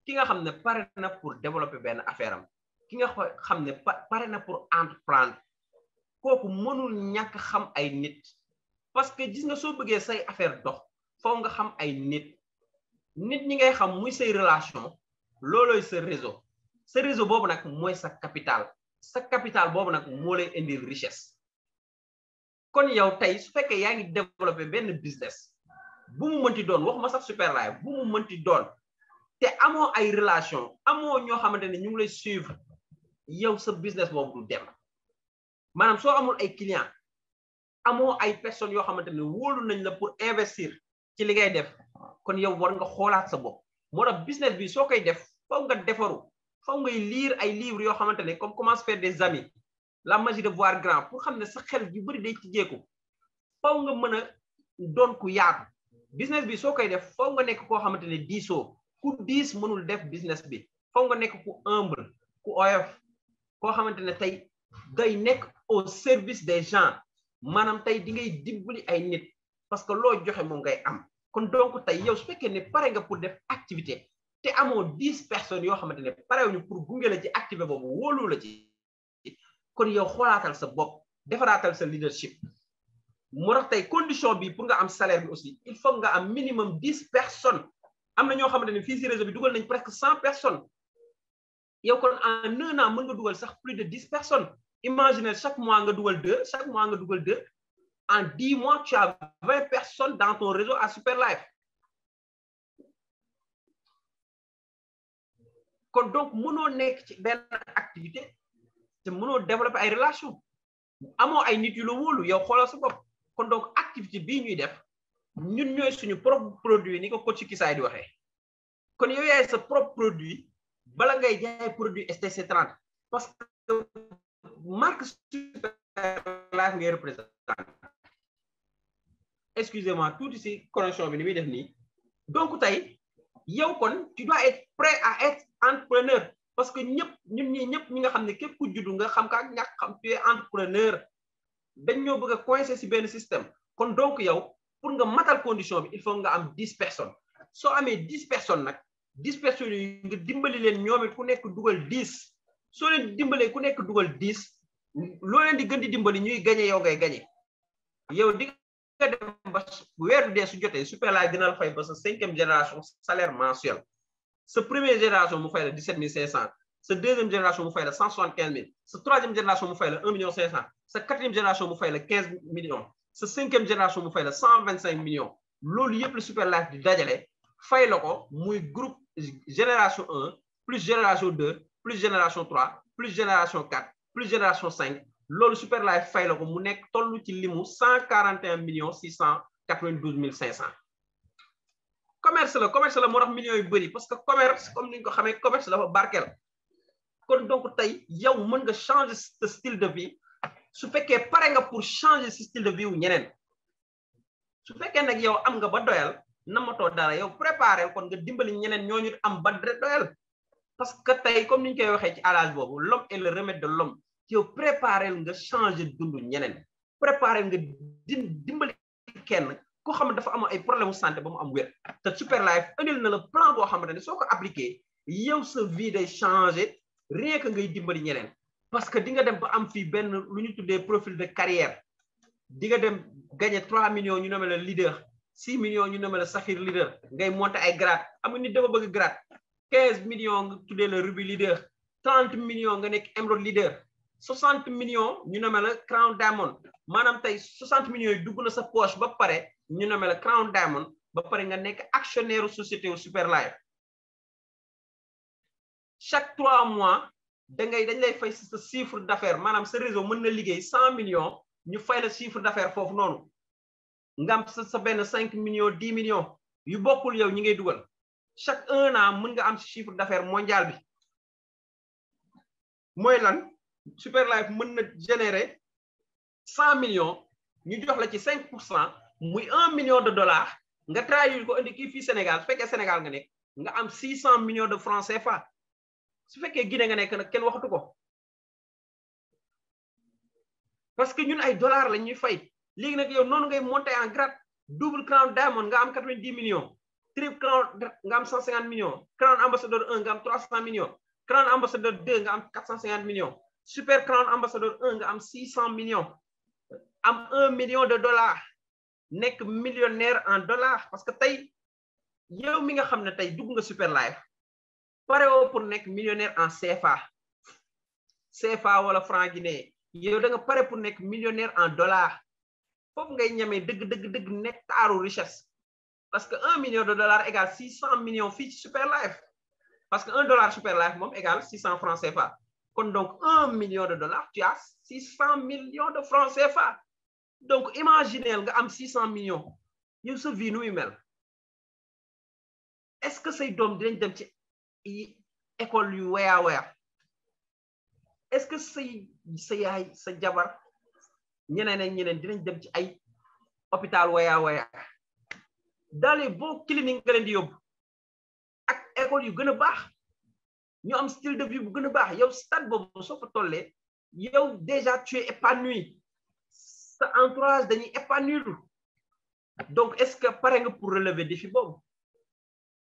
ki nga xam ne pare na pour développer benn affaire am ki nga xam ne pare na pour entreprendre kooku mënul ñàkk xam ay nit parce que gis nga soo bëggee say affaire dox foo nga xam ay nit ñi ngay xam muy say relation loolooy sa réseau boobu nag mooy sa capital boobu nag moo lay indil richesse kon yow tey su fekkee yaa ngi développer benn business bu mu mënti doon waxuma sax Super Life bu mu mënti doon te amoo ay relation amoo ñoo xamante ne ñu ngi lay suivre yow sa business boobu du dem maanaam soo amul ay client amoo ay personnes yoo xamante ne wóolu nañ la pour investir ci li ngay def kon yow war nga xoolaat sa bopp moo tax business bi soo koy def faw nga defaru faw ngay lire ay livres yoo xamante ne comme comment se faire des amis la magie de voir grand pour xam ne sa xel yu bëri day ci jeeku faw nga mën a doon ku yaatu business bi soo koy def faw nga nekk koo xamante ne diisoo ku diis mënul def business bi faw nga nekk ku humble ku oyof koo xamante ne tey day nekk au service des gens maanaam tey di ngay dimbali ay nit parce que loo joxe moom ngay am kon donc tey yow su fekkee ne pare nga pour def activité te amoo 10 personnes yoo xamante ne parewuñu pour gunge la ci activité boobu wóolu la ci kon yow xoolaatal sa bopp defaraatal sa leadership moo tax tey condition bi pour nga am salaire bi aussi il faut nga am minimum 10 personnes am na ñoo xamante ne fii si réseau bi dugal nañ presque 100 personnes yow kon en 1 an mën nga dugal sax plus de 10 personnes imaginez chaque mois nga dugal 2 chaque mois nga dugal 2 en 10 mois tu as 20 personnes dans ton réseau à Super Life kon donc mënoo nekk ci benn activité te mënoo développer ay relation amoo ay nit yu la wóolu yow xoolal sa bopp kon donc activité bii ñuy def ñun ñooy suñu propre produit ni ko coach Kisaay di waxee kon yow yaay sa propre produit bala ngay jaay produit STC30 parce que marque Superlife ngay représenté. Excusez-moi tout ici connexion bi ni muy def nii donc tey yow kon tu dois être prêt à être entrepreneur parce que ñun ñi nga xam ne képp ku juddu nga xam ka ak ñàkk xam tu es entrepreneur dañ ñoo bëgg a coincer ci benn système kon donc yow pour nga matal condition bi il faut nga am 10 personnes soo amee 10 personnes nag 10 personnes yi nga dimbali leen ñoom it ku nekk dugal 10 soo leen dimbalee ku nekk dugal 10 loo leen di gën di dimbali ñuy gagné yow ngay gagné yow di nga dem ba weeru dee su jotee Superlife dina la fay ba sa 5e génération salaire mensuel sa première génération mu fay la 17 500 sa 2e génération mu fay la 175 000 sa 3e génération mu fay la 1 500 000 sa 4e génération mu fay la 15 millions sa 5e génération mu fay la 125 millions loolu yëpp la Superlife di dajale fay la ko muy groupe génération 1 plus génération 2 plus génération 3 plus génération 4 plus génération 5 loolu Superlife fay la ko mu nekk tollu ci limu 141 692 500 commerce la moo tax millions yu bëri parce que commerce comme ni nga ko xamee commerce dafa barkeel kon donc tey yow mën nga changer ce style de vie su fekkee pare nga pour changer ce style de vie wu ñeneen su fekkee nag yow am nga ba doyal namatoo dara yow préparer kon nga dimbali ñeneen ñooñu am ba doyal parce que tey comme ni ñu koy waxee ci adage boobu l'homme est le remède de l'homme yow préparer nga changer dundu ñeneen préparer nga dimbali kenn koo xam ne dafa am ay problème santé ba mu am wér te Superlife indil na la plan boo xamante ne soo ko appliqué yow sa vie day changer rien que ngay dimbali ñeneen parce que di nga dem ba am fii benn lu ñu tuddee profil de carrière di nga dem gagner 3 millions ñu nommé la leader 6 millions ñu nommé la saphir leader ngay monter ay grade am nga nit dafa bëgg grade 15 millions nga tuddee la ruby leader 30 millions nga nekk emerald leader 60 millions ñu nommé la crown diamond maanaam tey 60 millions yi dugg na sa poche ba pare ñu nommé la crown diamond ba pare nga nekk actionnaire société wu Superlife chaque 3 mois dañ lay fay sa chiffre d'affaires maanaam sa réseau mën na liggéey 100 millions ñu fay la chiffre d'affaires foofu noonu nga am sa benn 5 millions 10 millions yu bokkul yow ñi ngay dugal chaque 1 an mën nga am si chiffre d'affaires mondial bi mooy lan Superlife mën na générer 100 millions ñu jox la ci 5% muy 1 million de dollars nga traduire ko indi kii fii Sénégal su fekkee Sénégal nga nekk nga am 600 millions de francs CFA su fekkee Guinée nga nekk nag kenn waxatu ko parce que ñun ay dollars la ñuy fay léegi nag yow noonu ngay monter en grade double crown diamond nga am 90 millions triple crown nga am 150 millions crown ambassadeur 1 nga am 300 millions crown ambassadeur 2 nga am 450 millions super crown ambassadeur 1 nga am 600 millions am 1 million de dollars nekk millionnaire en dollars parce que tey yow mi nga xam ne tey dugg nga Superlife pare woo pour nekk millionnaire en CFA wala franc guinéen yow da nga pare pour nekk millionnaire en dollars foofu ngay ñamee dëgg nekk taaru richesse parce que 1 million de dollars égale 600 millions fii ci Superlife parce que 1 dollar Superlife moom égale 600 francs CFA kon donc 1 million de dollars tu as 600 millions de francs CFA donc imaginez nga am 600 millions yow sa vie nu muy mel est-ce que say doom dinañ dem ci école yu weya est-ce que sa yaay sa jabar ñeneen ak ñeneen dinañ dem ci ay hôpital weya dans les bons cliniques nga leen di yóbbu ak école yu gën a baax ñu am style de vie bu gën a baax yow stade boobu soo fa tollee yow déjà tu es épanoui sa entourage dañuy épanouir donc est-ce que pare nga pour relever défi boobu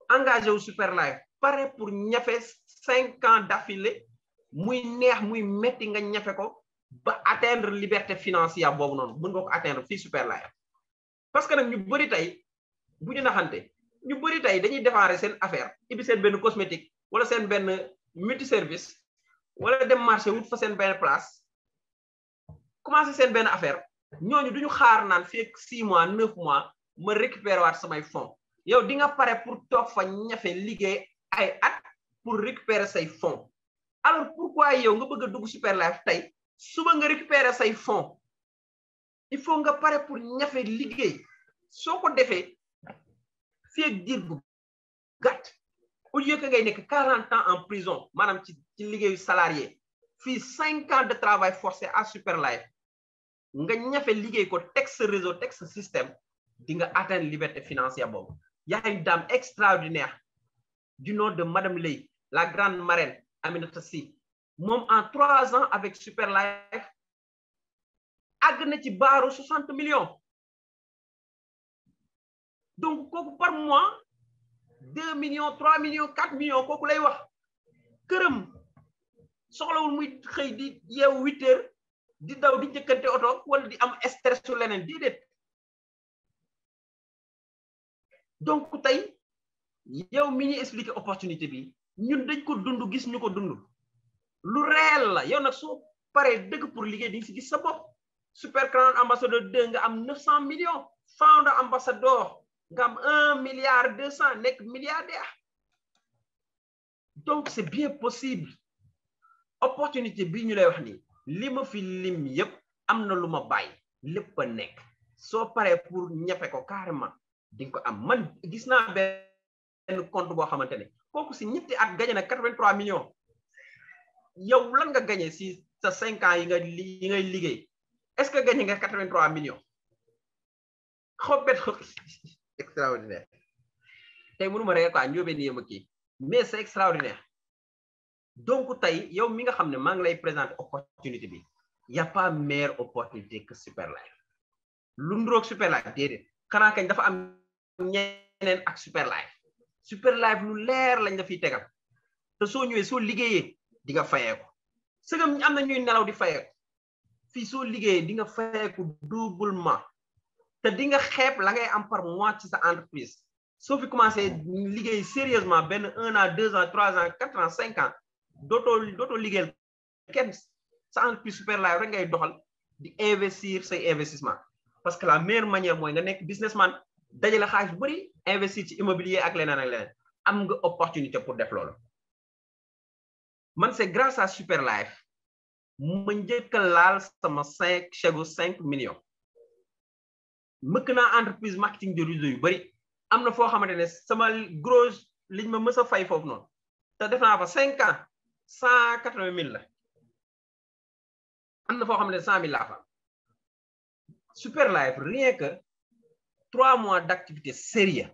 engagé wu Superlife pare pour ñafe 5 ans d'affilée muy neex muy metti nga ñafe ko ba atteindre liberté financière boobu noonu mën nga ko atteindre fii Superlife parce que nag ñu bëri tey bu ñu naxante ñu bëri tey dañuy défendre seen affaire ibi seen benn cosmétique wala seen benn multiservice wala dem marché wut fa seen benn place commencé seen benn affaire ñooñu duñu xaar naan fii ak 6 mois 9 mois ma récupérer waat samay fonds yow di nga pare pour toog fa ñafe liggéey ay at pour récupérer say fonds alors pourquoi yow nga bëgg a dugg Superlife tey suba nga récupérer say fonds il faut nga pare pour ñafe liggéey soo ko defee fii ak diir bu gàtt au lieu que ngay nekk 40 ans en prison maanaam ci liggéeyu salarié fii 5 ans de travail forcé à Superlife nga ñafe liggéey ko teg sa réseau teg sa système di nga atteindre liberté financière boobu. Y a une dame extraordinaire du nom de Madame Lay, la grande marraine Aminata Sy. Moom en 3 ans avec Superlife àgg na ci baaru 60 millions. Donc kooku par mois 2 millions 3 millions 4 millions kooku lay wax këram soxlawul muy xëy di yeewu 8 heures di daw di njëkkante oto wala di am stress su leneen déedéet. Donc tey yow mi ñuy expliquer opportunité bi ñun dañ ko dund gis ñu ko dund lu réel la yow nag soo paree dëgg pour liggéey di nga si gis sa bopp. Super Crown ambassadeur 2 nga am 900 millions founder ambassadeur nga am 1 milliard 200 nekk milliardaire. Donc c'est bien possible. Opportunité bi ñu lay wax nii li ma fi lim yëpp am na lu ma bàyyi lépp a nekk soo paree pour ñafe ko carrément di nga ko am. Man gis naa benn compte boo xamante ne kooku si ñetti at gagné na 83 millions. Yow lan nga gagné si sa 5 ans yi ngay liggéey est-ce que gagné nga 83 millions. xobet extraordinaire. tey mënu ma rek quoi ñëwee nii ma kii mais c'est extraordinaire. Donc tey yow mi nga xam ne maa ngi lay présenter opportunité bi y a pas meilleure opportunité que Superlife. lu nduroog Superlife déedéet xanaa kañ dafa am ñeneen ak Superlife. Superlife lu leer lañ la fiy tegal te soo ñëwee soo liggéeyee di nga fayeeku sëgam am na ñuy nelaw di fayeeku fii soo liggéeyee di nga fayeeku doublement te di nga xeeb la ngay am par mois ci sa entreprise. soo fi commencé liggéey sérieusement benn 1 an 2 ans 3 ans 4 ans 5 ans dootoo liggéeyal kenn sa entreprise Superlife rek ngay doxal di investir say investissement parce que la meilleure manière mooy nga nekk businessman dajale xaalis bu bëri investir ci immobilier ak leneen am nga opportunité pour def loolu. Man c'est grâce à Superlife ma njëkk a laal sama chèque 5 millions. mëkk naa entreprise marketing de réseau yu bëri am na foo xamante ne sama gros liñ ma mës a fay foofu noonu te def naa fa 5 ans 180 000 la. am na foo xamante ne 100 000 laa fa. Superlife rien que 3 mois d'activité sérieux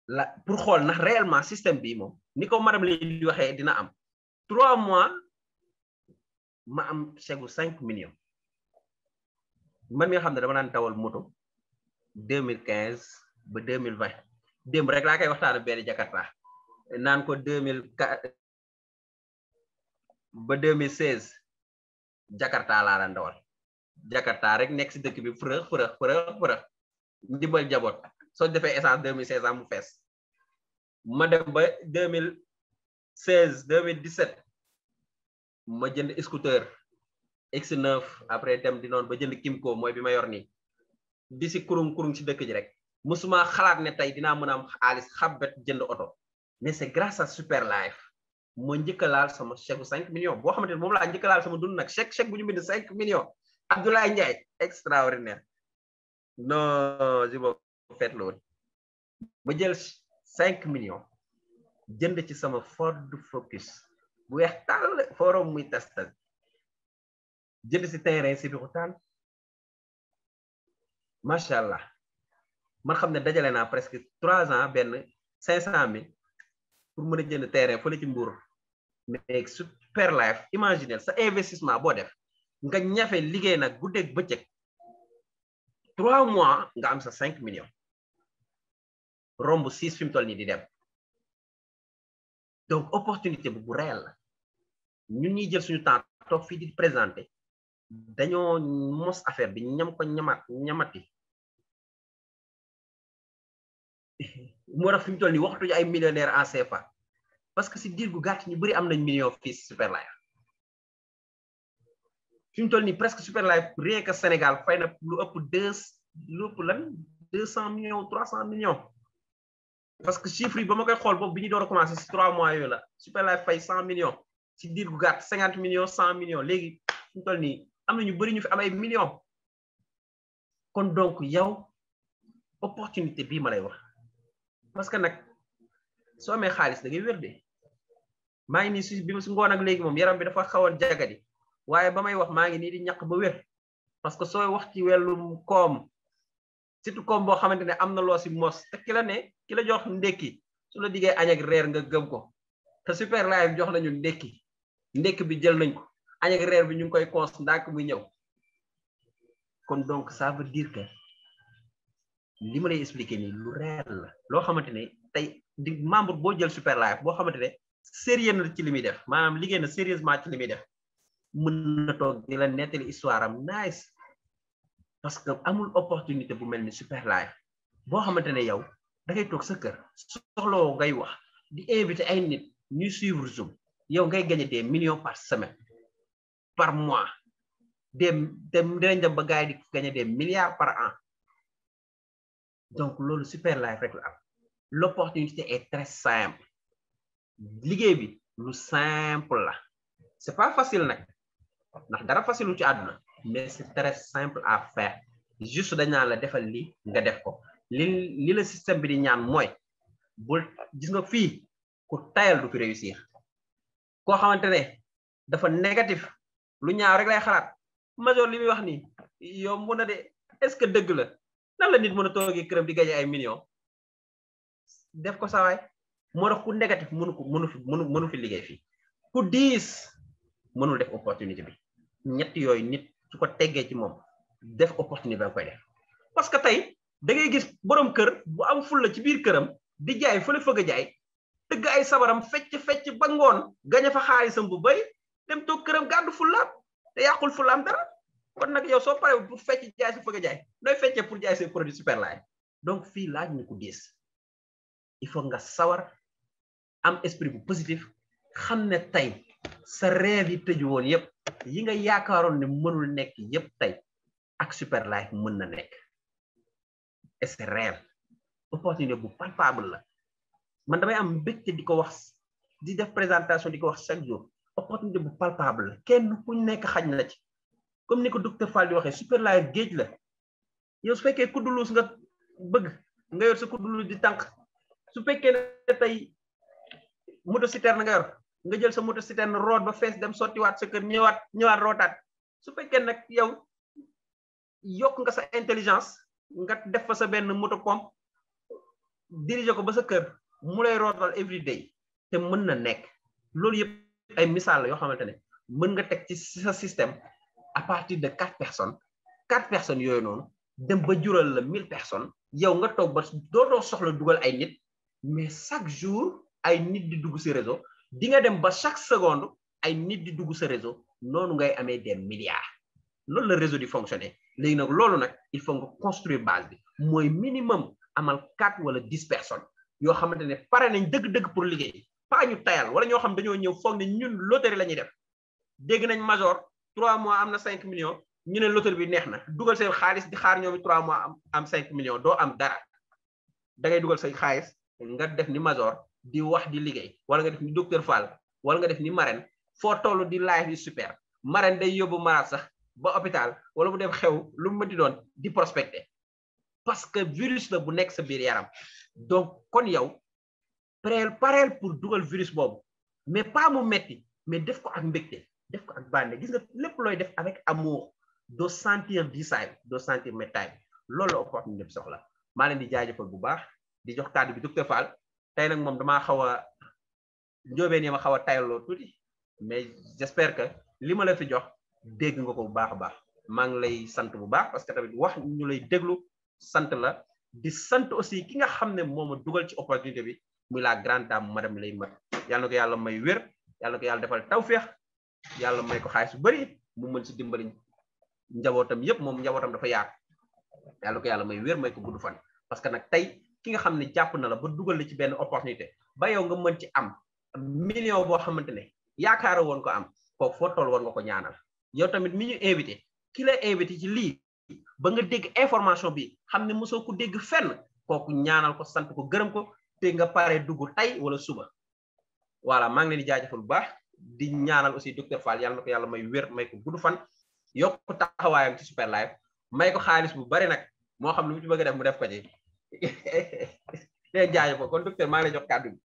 la pour xool ndax réellement système bi moom ni ko madame li waxee dina am 3 mois ma am chèque 5 millions. man mi nga xam ne dama daan tawal moto 2015 ba 2020 démb rek laa koy waxtaan benn Jakarta naan ko 2004 ba 2016 Jakarta laa daan dawal Jakarta rek nekk si dëkk bi fërëx ndimbal jaboot soo defee essence 2500 mu fees. ma dem ba 2016 2017 ma jënd scooter X9 après dem di noonu ba jënd Kimco mooy bi ma yor nii di si kurung si dëkk ji rek musuma xalaat ne tey dinaa mën a am xaalis xabbet jënd oto mais c'est grâce à Superlife ma njëkk a laal sama chèque 5 millions boo xamante ne moom laa njëkk a laal sama dund nag chèque bu ñu bind 5 millions Abdoulaye Ndiaye extraordinaire non je me fête loolu ma jël 5 millions jënd ci sama Ford Focus bu weex tàll forum muy testal jënd si terrain si Sébikotane macha allah man xam ne dajale naa presque 3 ans benn 500 000 pour mën a jënd terrain fële ci Mbour. mais Superlife imaginer sa investissement boo def nga ñafe liggéey nag guddeeg bëccëg 3 mois nga am sa 5 millions romb 6 fi mu toll nii di dem. Donc opportunité bu réel la ñun ñuy jël suñu temps toog fii di présenter dañoo mos affaire bi ñam ko ñamati moo tax fi mu toll nii waxtuñu ay millionnaire en CFA parce que si diir gu gàtt ñu bëri am nañ million fii Superlife. fi mu toll nii presque Superlife rien que Sénégal fay na lu ëpp 200 millions 300 millions. parce que chiffre yi ba ma koy xool boobu bi ñu door a commencé si 3 mois yooyu la Superlife fay 100 millions si diir gu gàtt 50 millions 100 millions léegi fi mu toll nii am na ñu bëri ñu fi am ay millions. kon donc yow opportunité bii ma lay wax parce que nag soo amee xaalis da ngay wér de maa ngi nii si bi si ngoon ak léegi moom yaram bi dafa xawoon jagadi waaye ba may wax maa ngi nii di ñaq ba wér parce que sooy wax ci wàllum koom surtout koom boo xamante ne am na loo si mos te ki la ne ki la jox ndekki su la diggee añ ak reer nga gëm ko te Super Live jox nañu ndekki bi jël nañ ko añ ak reer bi ñu ngi koy cons ndànk muy ñëw kon donc ça veut dire que li ma lay expliquer nii lu réel la loo xamante ne tey di membre boo jël Super Live boo xamante ne sérieux na ci li muy def maanaam liggéey na sérieusement ci li muy def mën na toog di la nettali histoire am nice parce que amul opportunité bu mel ni Super Live boo xamante ne yow da ngay toog sa kër soxloo ngay wax di invité ay nit ñuy suivre Zoom yow ngay gagné des millions par semaine par mois dinañ dem ba gars yi di gagné des milliards par an donc loolu Super Live rek la am l'opportunité est très simple liggéey bi lu simple la c'est pas facile nag ndax dara facile ci àdduna mais c'est très simple à faire juste dañ naan la defal lii nga def ko li la système bi di ñaan mooy bul gis nga fii ku tayal du fi réussir koo xamante ne dafa négatif lu ñaaw rek lay xalaat Major li muy wax nii yow mun a de est-ce que dëgg la nan la nit mën a toogee këram di gagner ay millions def ko sawaay moo tax ku négatif mënu fi liggéey fii ku diis mënul def opportunité bi ñett yooyu nit su ko teggee ci moom def opportunité ba koy def parce que tey da ngay gis borom kër bu am fulla ci biir këram di jaay fële fëgg a jaay tëgg ay sabaram fecc ba ngoon gañe fa xaalisam bu bari dem toog këram gàddu fullaam te yàqul fullaam dara kon nag yow soo paree pour fecc jaay sa fëgg a jaay nooy feccee pour jaay say produit Super Live donc fii laaj ñu ko diis il faut nga sawar am esprit bu positif xam ne tey sa rêve yi tëju woon yépp yi nga yaakaaroon ne mënul nekk yépp tey ak Super Live mën na nekk et c'est réel opportunité bu palpable la man damay am mbégte di ko wax di def présentation di ko wax chaque jour opportunité bu palpable la kenn ku nekk xaj na ci comme ni ko docteur Fall di waxee Super Live géej la yow su fekkee kudduluus nga bëgg nga yor sa kudduluus di tànk su fekkee ne tey moto citerne nga yor nga jël sa moto citerne root ba fees dem sottiwaat sa kër ñëwaat rootaat su fekkee nag yow yokk nga sa intelligence nga def fa sa benn moto pompe diriger ko ba sa kër mu lay rootal every day te mën na nekk loolu yëpp ay misaal la yoo xamante ne mën nga teg ci sa système à partir de 4 personnes yooyu noonu dem ba jural la 1000 personnes yow nga toog ba dootoo soxla dugal ay nit mais chaque jour ay nit di dugg sa réseau di nga dem ba chaque seconde ay nit di dugg sa réseau noonu ngay amee des milliards loolu la réseau di fonctionner léegi nag loolu nag il faut nga construire base bi mooy minimum amal 4 wala 10 personnes yoo xamante ne pare nañ dëgg-dëgg pour liggéey pas ñu tayal wala ñoo xam dañoo ñëw foog ne ñun loterie la ñuy def dégg nañ Major 3 mois am na 5 millions ñu ne loterie bi neex na dugal seen xaalis di xaar ñoom 3 mois am 5 millions doo am dara da ngay dugal say xaalis nga def ni Major di wax di liggéey wala nga def ni docteur Fall wala nga def ni Marème foo toll di live yi super Marème day yóbbu malade sax ba hôpital wala mu dem xew lu mu mënti doon di prospecter parce que virus la bu nekk sa biir yaram donc kon yow pareel pour dugal virus boobu mais pas mu metti mais def ko ak mbégte def ko ak bànne gis nga lépp looy def avec amour doo sentir diisaay doo sentir méttaay loolu la opportunité bi soxla maa leen di jaajëfal bu baax di jox kàddu bi docteur Fall tey nag moom damaa xaw a njóobeen yi ma xaw a tayaloo tuuti mais j'espère que li ma la fi jox dégg nga ko bu baax a baax maa ngi lay sant bu baax parce que tamit wax ñu lay déglu sant la di sant aussi ki nga xam ne moo ma dugal ci opportunité bi muy la grande dame madame Lay Mat yàlla na ko yàlla may wér yàlla na ko yàlla defal tawféex yàlla may ko xaalis bu bari mu mën si dimbali njabootam yépp moom njabootam dafa yaatu yàlla na ko yàlla may wér may ko gudd fan parce que nag tey ki nga xam ne jàpp na la ba dugal la ci benn opportunité ba yow nga mën ci am million boo xamante ne yaakaara woon ko am kooku foo toll war nga ko ñaanal yow tamit mi ñu invité ki la invité ci lii ba nga dégg information bi xam ne mosoo ko dégg fenn kooku ñaanal ko sant ko gërëm ko te nga pare dugg tey wala suba voilà maa ngi leen di jaajëfal bu baax di ñaanal aussi docteur Fall yàlla na ko yàlla may wér may ko gudd fan yokk taxawaayam ci Super Live may ko xaalis bu bari nag moo xam lu mu ci bëgg a def mu def ko ci leen jaajëfal kon docteur maa ngi lay jox kàddu bi